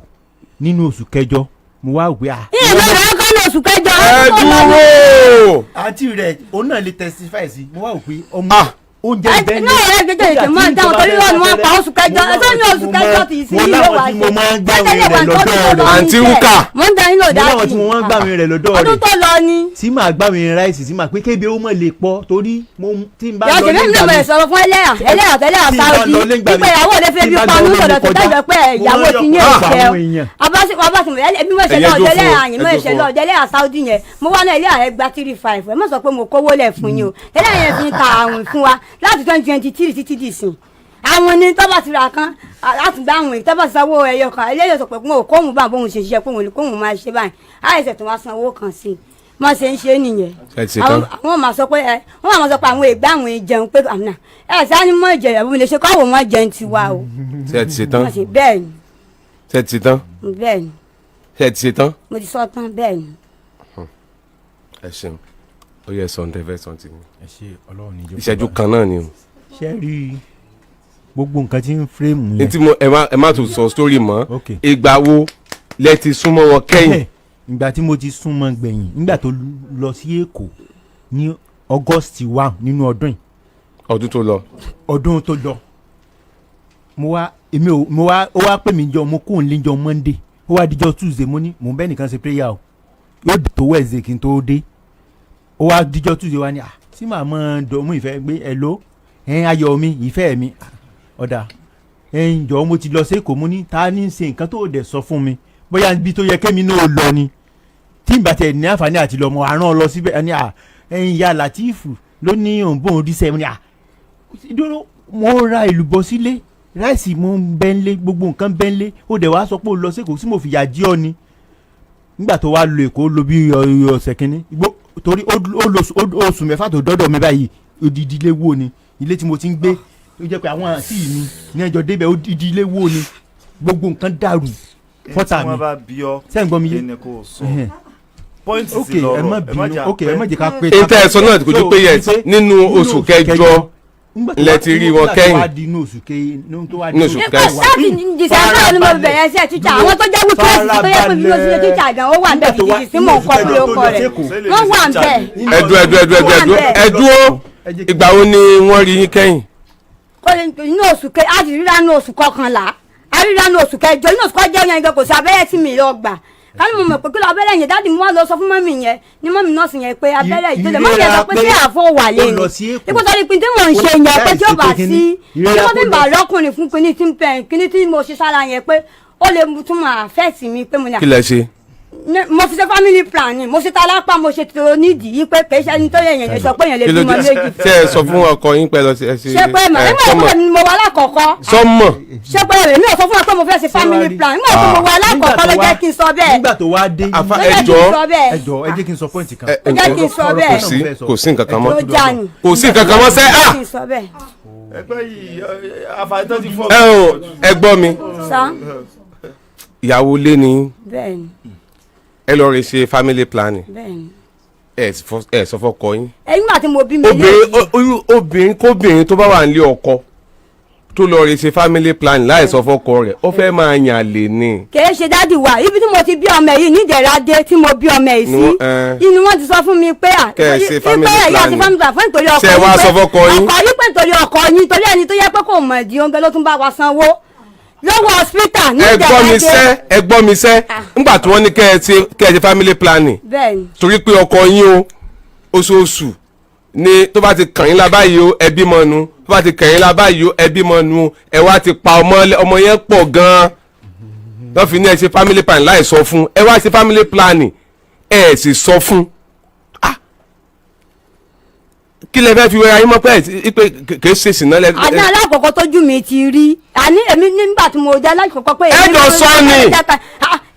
nínú oṣù kẹjọ, mo wá wí à. Ìyẹn ló rẹ̀ kọ́ ní oṣù kẹjọ. Ẹ dúró. Àǹtí rẹ̀ òun náà lè testify sí, mo wá wò pé ọmọ Ah. oúnjẹ bẹ́ẹ̀. Náà rẹ̀ gbẹjọ ètò máa ń dáhùn torí wọn ni wọ́n pa oṣù kẹjọ ẹsẹ̀ ní oṣù kẹjọ tì í sí Mo ilé láwọn wa. tí mo máa ń gbàwé rẹ̀ lọ́dọ̀ rẹ̀. Àǹtí Rúkà. Mo ń dá yín lò Mo láwọn dáàbì. tí mo máa ń gbàwé rẹ̀ lọ́dọ̀ Ọdún rẹ̀ tó lọ ni. tí màá gbàwé ráìsì tí màá pé kébi ó mọ̀ lè pọ̀ torí mo tí n bá Yọ lọ tèmi nígbà náà mi mo sọ̀rọ̀ fún ẹlẹ́yà ẹlẹ́yà tẹ́lẹ̀ Tí n bá Sáúdí lọ nígbà mi, wípé ìyàwó rẹ̀ fẹ́ tí bí n bá panu lọ sọ̀rọ̀ tó kọjá, dájọ́ pé mo ìyàwó máa ń ti ní yọ òjẹ́ àwọn èèyàn. abáṣe ẹbí mo ṣe Ẹ̀yẹ lọ dúró ọ̀dọ̀ fún ẹlẹ́yà ọ, yẹn mo ẹ ṣe dúró lọ fún ọ. ọ̀dọ̀ ẹlẹ́yà Sáúdí yẹn, mo wá náà ẹlẹ́yà rẹ̀ gba 3,500. Ẹ má sọ pé mo kówó lẹ̀ fún yín o. Ẹlẹ́yà yẹn fi ń ta àwìn fún wa láti 2023 títí dì sìn. Àwọn ní tọ́ba ti ra kan láti gba àwìn, tọ́ba ti sanwó ẹyọ kan, ẹlẹ́yà sọ pé kóun kóun bá bóun ṣe ṣiṣẹ́ kóun kóun máa ṣe báyìí, àìsàn tó wá sanwó kan sí i má ṣe ń ṣe nìyẹn. Ẹ ti ṣe tán? Àwọn máa sọ pé ẹ wọ́n máa sọ pé àwọn ìgbà àwọn ìjẹun pé àmì ẹ sani mọ ìjẹun àbúrò lè ṣe káwọn mọ jẹun tiwa o. Ṣé ẹ ti ṣe tán? Wọ́n ṣe bẹ́ẹ̀ ni. Ṣé ẹ ti ṣe tán? Bẹ́ẹ̀ ni. Ṣé ẹ ti ṣe tán? Mo ti sọ tán, bẹ́ẹ̀ ni. Ẹ ṣeun, ó yẹ sọ ǹtẹ fẹ́ sọ ti ní. Ẹ ṣe, Ọlọ́run ní ìjọba. Ìṣẹ́jú kan náà ni o. Ṣe rí gbogbo nǹkan tí ń frame Ní yẹn. tí mo ẹ má tún sọ story mọ́. Ok. Ìgbà wo lẹ ti súnmọ́ wọn kẹ́yìn? Ìgbà tí mo ti súnmọ́ gbẹ̀yìn, nígbà tó lọ sí Èkó ní August 1 nínú ọdún yìí. Ọdún tó lọ. Ọdún tó lọ, mo wá èmi ò mo wá ó wá pè mí jọ, mo kóun lé jọ Monday, ó wá díjọ Tuesday, mo ní mò ń bẹ́ nìkan ṣe prayer o, yóò tó Wednesday kí n tó dé. Ó wá díjọ́ Tuesday, wá ní à tí màá mọ dọ̀mú ìfẹ́ gbé ẹ̀ ló ẹ̀ ayọ̀ mi, ìfẹ́ mi. Ah, ọ̀dà ẹ̀ ń jọ, mo ti lọ sí Èkó. Mo ní ta ní í ṣe nǹkan tó dẹ̀ sọ fún mi, bóyá ibi tó yẹ kémi náà lọ ni tí n bá tẹ̀ ní àǹfààní àti lọ mọ àrùn lọ síbẹ̀. Ẹni à ẹ̀yin ìyá Látìfù ló ní òun bóun ríṣẹ́. Mo ní à dúró, mo ra èlùbọ́ sílé, rice mo ń bẹ́ńlé, gbogbo nǹkan bẹ́ńlé, ó dẹ̀ wá sọ pé ó lọ sí Èkó, tí mo fìyà jí ọ ni. Nígbà tó wá lọ Èkó, lọ bí ọ̀sẹ̀ kínní igbó, torí ó lo oṣù 6 tó dọ́dọ̀ mi báyìí, odidi ilé wo ni ilé tí mo ti ń gbé. Ó jẹ́ pé àwọn àǹtí mi ní ẹjọ́ débẹ̀, odidi ilé wo ni, gbogbo nǹkan dàrú fọ́tà tí mi. Wọ́n bá bí ọ, Ṣé ń gbọ́ mi yé? ẹni kò sọ Ẹhẹ́n. point Ok, sí lọ́rọ̀. Ẹ má bínú. Ok, ẹ má jẹ́ ká pé. Èyí tẹ́ ẹ sọ náà kò ju pé yes, nínú oṣù kẹjọ lẹ ti rí wọn kẹ́yìn. Nínú oṣù Nípa kẹsàn-án. láti December ni mo bẹ̀rẹ̀ sí ẹ̀ teacher. Àwọn tó jẹ́ witness tó yẹ pé bí mo ti ṣe teacher gan, ó wà ń bẹ̀ gidigidi sí mò ń kọ́ bí ó kọ́ rẹ̀, wọ́n wà ń bẹ̀. Ẹdú, ẹdú, ẹdú, ẹdú, ẹdú, ẹdú ó. Ìgbà wo ni wọ́n rí yín kẹ́yìn? Kó inú oṣù ke a ti ríra inú oṣù kọkànlá, a ríra inú oṣù kẹjọ, inú oṣù kọjọ yẹn gan kò sí abẹ́rẹ́ tí mi lọ gbà. Ká ní mo mọ̀ pé kí ló abẹ́rẹ́ yẹn, daddy mi wá lọ sọ fún mummy yẹn ní mummy nọ́ọ̀sì yẹn pé abẹ́rẹ́ ìtòlẹ̀ mummy yẹn sọ pé ṣé àfọ wà lé Ó ni lọ sí Èkó. ipò sọ pé tí mò ń ṣe yẹn pé tí ó bá sí tí Ìrora mo fi ń kó bà lọ. lọ́kùnrin fún kíní tí ń pẹ́ kíní tí mo ṣe sára yẹn pé ó lè tún máa affect mi pé mo ní Kí lẹ ṣe? Mo fi ṣe family plan ni, mo ṣe tálápá, mo ṣe tó nídìí yìí pé kì í ṣe ẹni tó yẹ yẹn lè sọ pé yẹn lè Kí ló bímọ dé? méjì. Ṣé ẹ sọ fún ọkọ yín pé lọ sí ẹ ṣe? Ṣé pé mà ẹ, nígbà sọmọ tó mo wà lákọ̀ọ́kọ́. Sọmọ. Ṣé pé èmi ò sọ fún wa pé mo fẹ́ ṣe family plan nígbà tó mo wà lákọ̀ọ́kọ́ ló jẹ́ kí n sọ bẹ́ẹ̀. Nígbà tó wá dé. Àfa, Ló jẹ́ kí n ẹjọ́. sọ bẹ́ẹ̀. Ẹjọ́, ẹ jẹ́ kí n sọ point kan. Ó jẹ́ kí n sọ bẹ́ẹ̀. Kò sí nǹkan kan mọ́. Ló já ni. Kò sí nǹkan kan mọ́ sẹ́ Ló jẹ́ ah kí n sọ bẹ́ẹ̀. Ẹgbẹ́ yìí àfàìtọ́ ti fọ́. Ẹ ò, ẹ gbọ́ mi. Sá. Ìyàwó ilé ni. Bẹ́ẹ̀ ni. Ẹ lọ rí ṣe family planning. Bẹ́ẹ̀ ni. Ẹ sọ fọ́kọ yín. Ẹ nígbà tí mo bí mi Obìnrin obìnrin kóbìnrin tó bá wà nílé ọkọ tó lọ rí ṣe family planning láì sọ fọ́kọ rẹ̀, ó fẹ́ máa yàn lè ní. Kìí ṣe daddy wa, ibi tí mo ti bí ọmọ yìí nídẹ̀ẹ́ra dé tí mo bí ọmọ yìí Ni sí wọ́n, inú wọn ti sọ fún mi pé à Kẹ́ ẹ ṣe pé family ẹ̀yà ti planning. family plan fún nítorí ọkọ Ṣé ẹ wá yín pé sọ fọ́kọ yín? Ọkọ yín pé nítorí ọkọ yín, torí ẹni tó yẹ pé kò mọ̀ ìdí oúnjẹ ló tún bá wa sanwó lọ́wọ́ hospital Ẹ gbọ́ mi nídẹ̀ẹ́ra dé. sẹ́, ẹ gbọ́ mi sẹ́, nígbà tí wọ́n ní kẹ́ ẹ ṣe family planning Bẹ́ẹ̀ ni. torí pé ọkọ yín o, oṣooṣù ni tó bá ti kàn yín lábá yìí o, ẹbí mọ nu, tó bá ti kàn yín lábá yìí o, ẹbí mọ nu, ẹ wá ti pa ọmọ ọmọ yẹn pọ̀ gan-an, wọ́n fi ní ẹ ṣe family planning láì sọ fún ẹ, wá ṣe family planning, ẹ sì sọ fún. Ah, kí lẹ fẹ́ fi wẹ́ra yín mọ́ pé ẹ pé kì í ṣe sìnà lẹ. Àní alákọ̀ọ́kọ́ tójú mi ti rí, àní èmi nígbà tí mo jẹ́ alákọ̀ọ́kọ́ pé. Ẹ jọ sọ ni.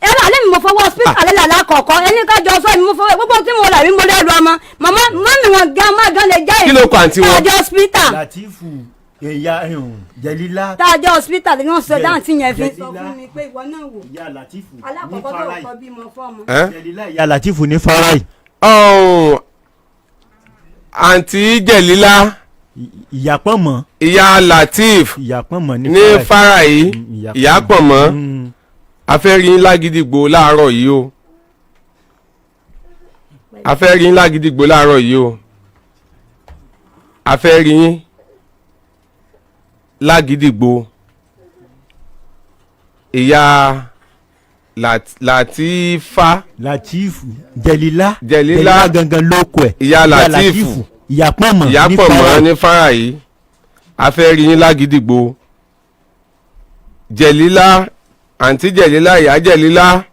Ẹ rà lẹ́mi, mo fọwọ́ hospital lẹ́la alákọ̀ọ́kọ́, ẹni ká jọ sọ ni mo fọwọ́ gbogbo tí mo rà mí, mo lẹ́rù ọmọ màmá mọ́mì wọn gan má gan lè jẹ́. Kí ló kọ àǹtí wọn? Tá a jọ hospital. Latifu ẹ̀yà Jẹ̀lílá. Tá a jọ hospital ni wọ́n sọ dáǹtí yẹn fi sọ Jẹ̀lílá. fún mi pé ìwọ náà wò Ìyá Latifu ní alákọ̀ọ́kọ́ tó Farai. kọ́ bímọ fọ́mọ. Ẹ́? Jẹ̀lílá, ìyá Latifu ní Farai. Ọ̀hún, àǹtí Jẹ̀lílá. Ìyàpọ̀mọ́. Ìyá Latif. Ìyàpọ̀mọ́ ní ní Farai. Farayi. Ìyàpọ̀mọ́. Ìyàpọ̀mọ́, a fẹ́ rí yín lágídígbò láàárọ̀ yìí o, a fẹ́ rí yín lágídígbò láàárọ̀ yìí o, a fẹ́ rí yín lágídígbò. Ìyá Latifa. Latifu Jẹ̀lílá. Jẹ̀lílá. Gangan ló kọ ẹ̀. Ìyá Latifu. Ìyàpọ̀mọ́ ní Ìyàpọ̀mọ́ Farai. Ní Farayi, a fẹ́ rí yín lágídígbò. Jẹ̀lílá, àǹtí Jẹ̀lílá, ìyá Jẹ̀lílá,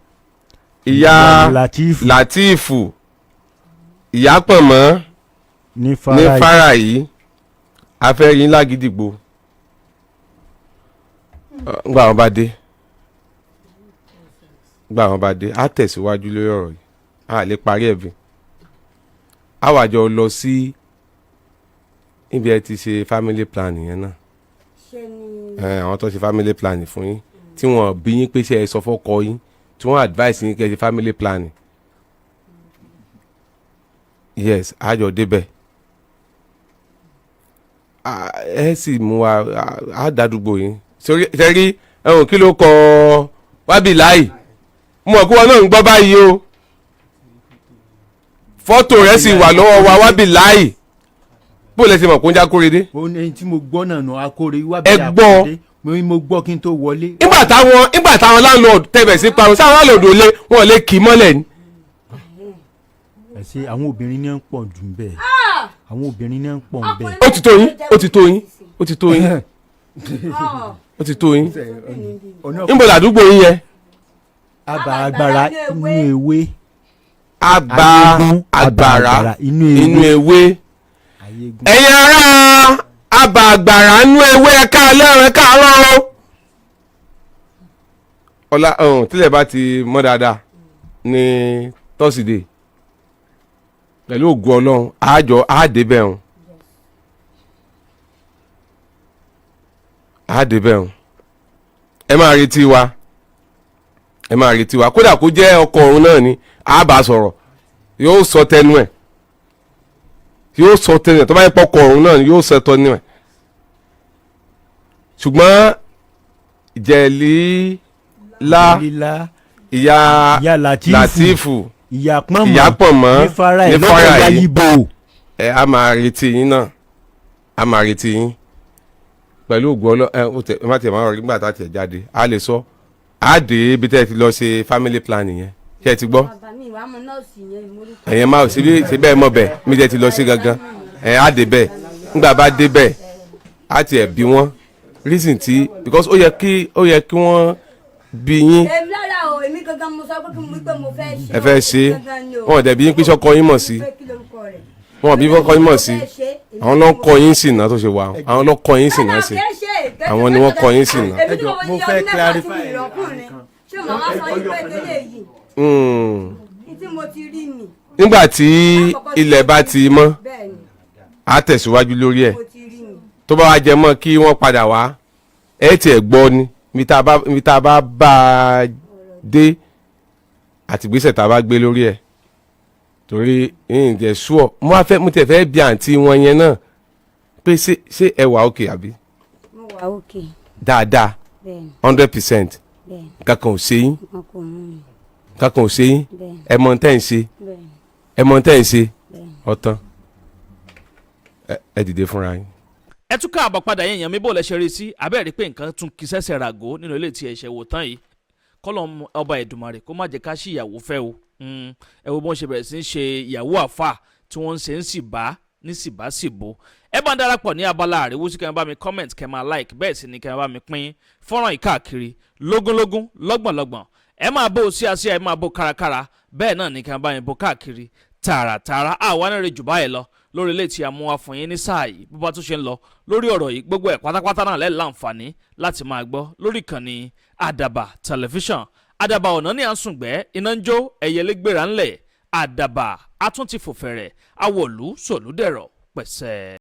ìyá Latifu. Latifu, Ìyàpọ̀mọ́ ní ní Farai. Farayi, a fẹ́ rí yín lágídígbò. Ngbà wọn bá dé, á tẹ̀síwájú lórí ọ̀rọ̀ yìí, a lè parí ẹ̀ bí a wà jọ lọ sí níbi ẹ ti ṣe family planning yẹn náà. Ẹ, àwọn tó ṣe family planning fún yín tí wọ́n bí yín pé ṣe ẹ sọ fọ́kọ yín, tí wọ́n advice yín kẹ́ ẹ ṣe family planning, yes, a jọ débẹ̀. Ah, ẹ sì mú wa á dádúgbò yín sẹ́rí ẹ̀hún. Kí ló kọ wábì láì mọ̀ kí wọn náà ń gbọ́ báyìí o, fọ́tò rẹ̀ sì wà lọ́wọ́ wa. Wábì láì, bó lẹ ṣe mọ̀ kó ń já Kóredé? Ó ní tí mo gbọ́ náà nù akóre wá. Ẹ gbọ́. Akóredé mo gbọ́ kí n tó wọlé. Nígbà táwọn landlord tẹ̀bẹ̀ sí parun, sáwọn landlord ò lè wọn lè kì í mọ́lẹ̀ ni. Ẹ ṣe, àwọn obìnrin ní ń pọ̀ jù ń bẹ́ẹ̀, àwọn obìnrin ní ń pọ̀ ń bẹ́ẹ̀. Ó ti tó yín, ó ti tó yín, ó ti tó yín, ó ti tó yín. Níbo làdúgbò yín yẹn? Àbà agbára inú ewé. Àbà Ayégún, àgbàrá inú ewé. Inú ewé. Ayégún. Ẹ̀yin ará àbà àgbàrá inú ewé, ẹ̀ka alẹ́, ẹ̀ka àárọ̀ o. Ọ̀la ọ̀hún tílẹ̀ bá ti mọ́ dáadáa ní Thursday, pẹ̀lú ògùn Ọlọ́run, àjọ àdébẹ̀hùn, àdébẹ̀hùn. Ẹ máa retí wa, ẹ máa retí wa. Kódà kó jẹ́ ọkọ ọ̀run náà ni a bá sọ̀rọ̀, yóò sọ tẹnu ẹ̀, yóò sọ tẹnu ẹ̀. Tó bá yẹ pọkọ ọ̀run náà ni, yóò sọ tẹnu ẹ̀. Ṣùgbọ́n Jẹ̀lílá, Lílá. Ìyá Ìyá Látìfù. Látìfù. Ìyá pọ̀nmọ́. Ìyá pọ̀nmọ́. Ní fara ẹ̀ ní lọ́dọ̀ fara ìyá yìí. Yíbo. Ẹ a máa retí yín náà, a máa retí yín pẹ̀lú ògùn ọlọ́. Ẹ ó tẹ ẹ má tiẹ̀ máa rí nígbà tá a tiẹ̀ jáde, a lè sọ a dé ibi tẹ́ ẹ ti lọ ṣe family planning yẹn. Ṣé ẹ ti gbọ́? Bàbá mi ìwà mọ nọ́ọ̀sì yẹn, mo rí. Ẹ̀yẹn máa ṣe ṣe bẹ́ẹ̀ mọ̀ bẹ́ẹ̀ mi tẹ́ ti lọ sí gangan. Ẹ̀ á dé bẹ́ẹ̀, nígbà bá dé bẹ́ẹ̀, á tiẹ̀ bí wọ́n reason tí, because ó yẹ kí wọ́n bí yín. Èmi lára o, èmi gangan mo sọ pé kí mo wí pé mo fẹ́ ṣe. Ẹ fẹ́ ṣe. Gangan ni o. Wọn ò dẹ̀ bí yín pé sọ́kọ yín mọ̀ sí. Pé kí lorúkọ rẹ̀? Wọn ò bí kọ́kọ́ yín mọ̀ sí. Àwọn ló ń kọ́ yín sí náà tó ṣe wà, àwọn ló kọ́ yín sí náà sí, àwọn ni wọ́n kọ́ yín sí náà. Èmi tí Ẹ jọ̀ọ́, mo mo ní fẹ́ ọdún 6 tí clarify mi ìrọ̀kùnrin ṣé màá wá sọ yín pé tẹ́lẹ̀ yìí ní tí mo ti rí ni. Nígbà tí ilẹ̀ bá ti mọ́, Bẹ́ẹ̀ ni. á tẹ̀síwájú lórí ẹ̀. Mo ti rí ni. Tó bá wá jẹ mọ́ kí wọ́n padà wá, ẹ tiẹ̀ gbọ́ ni ibi tá a bá bá a dé àti ìgbésẹ̀ tá a bá gbé lórí ẹ̀, torí ǹjẹ́ sùọ́ mo wá fẹ́, mo tẹ̀ fẹ́ bí àǹtí wọn yẹn náà pé ṣé ẹ wà òkè àbí? Mo wà òkè. Dáadáa? Bẹ́ẹ̀ ni. 100%? Bẹ́ẹ̀ ni. Nǹkan kan ò ṣe yín? Nǹkan kò mú mi. Nǹkan kan ò ṣe yín? Bẹ́ẹ̀ ni. Ẹ mọ tẹ́ ń ṣe? Bẹ́ẹ̀ ni. Ẹ mọ tẹ́ ń ṣe? Bẹ́ẹ̀ ni. Ọ̀tán, ẹ dìde fúnra yín. Ẹ tún káàbọ̀ padà yẹn, èèyàn mi. Bó lẹ ṣe rí sí abẹ́rẹ́ pé nǹkan tún kí sẹ́sẹ̀ ràgó nínú ilé tí ẹ ṣe wò tán yìí? Kọ́lọ̀ ọba Ẹ̀dùmarè kó má jẹ́ ká sí ìyàwó fẹ́ o. Ẹ wo bí wọ́n ṣe bẹ̀rẹ̀ sí ń ṣe ìyàwó àfà tí wọ́n ń ṣe ń sì bá ní sì bá sì bó. Ẹ bá ń darapọ̀ ní abala àríwísí, kẹ́ ẹ bá mi comment, kẹ́ ẹ máa like, bẹ́ẹ̀ sì ni kẹ́ ẹ bá mi pín fọ́nrán yìí káàkiri lógúnlógún, lọ́gbọ̀nlọ́gbọ̀n. Ẹ máa bó sí àsíá, ẹ máa bó kárakára, bẹ́ẹ̀ náà ni kẹ́ ẹ bá mi bó káàkiri tààràtààrà. Àwa náà rè jù báyìí lọ lórí ilé tí a mú wá fún yín ní sáà yìí. Bó bá tún ṣe ń lọ lórí ọ̀rọ̀ yìí, gbogbo ẹ̀ pátápátá náà lẹ́ẹ̀ láǹfààní láti máa gbọ́ lórí ìkànnì Àdàbà Tẹlifíṣàn. Àdàbà ọ̀nà ní à ń sùngbẹ́, iná ń jó, ẹ̀yẹlé gbéra ńlẹ̀. Àdàbà atúntì fòfẹ̀rẹ̀ awọ̀lú sòlúdẹ̀rọ̀ pẹ̀sẹ̀.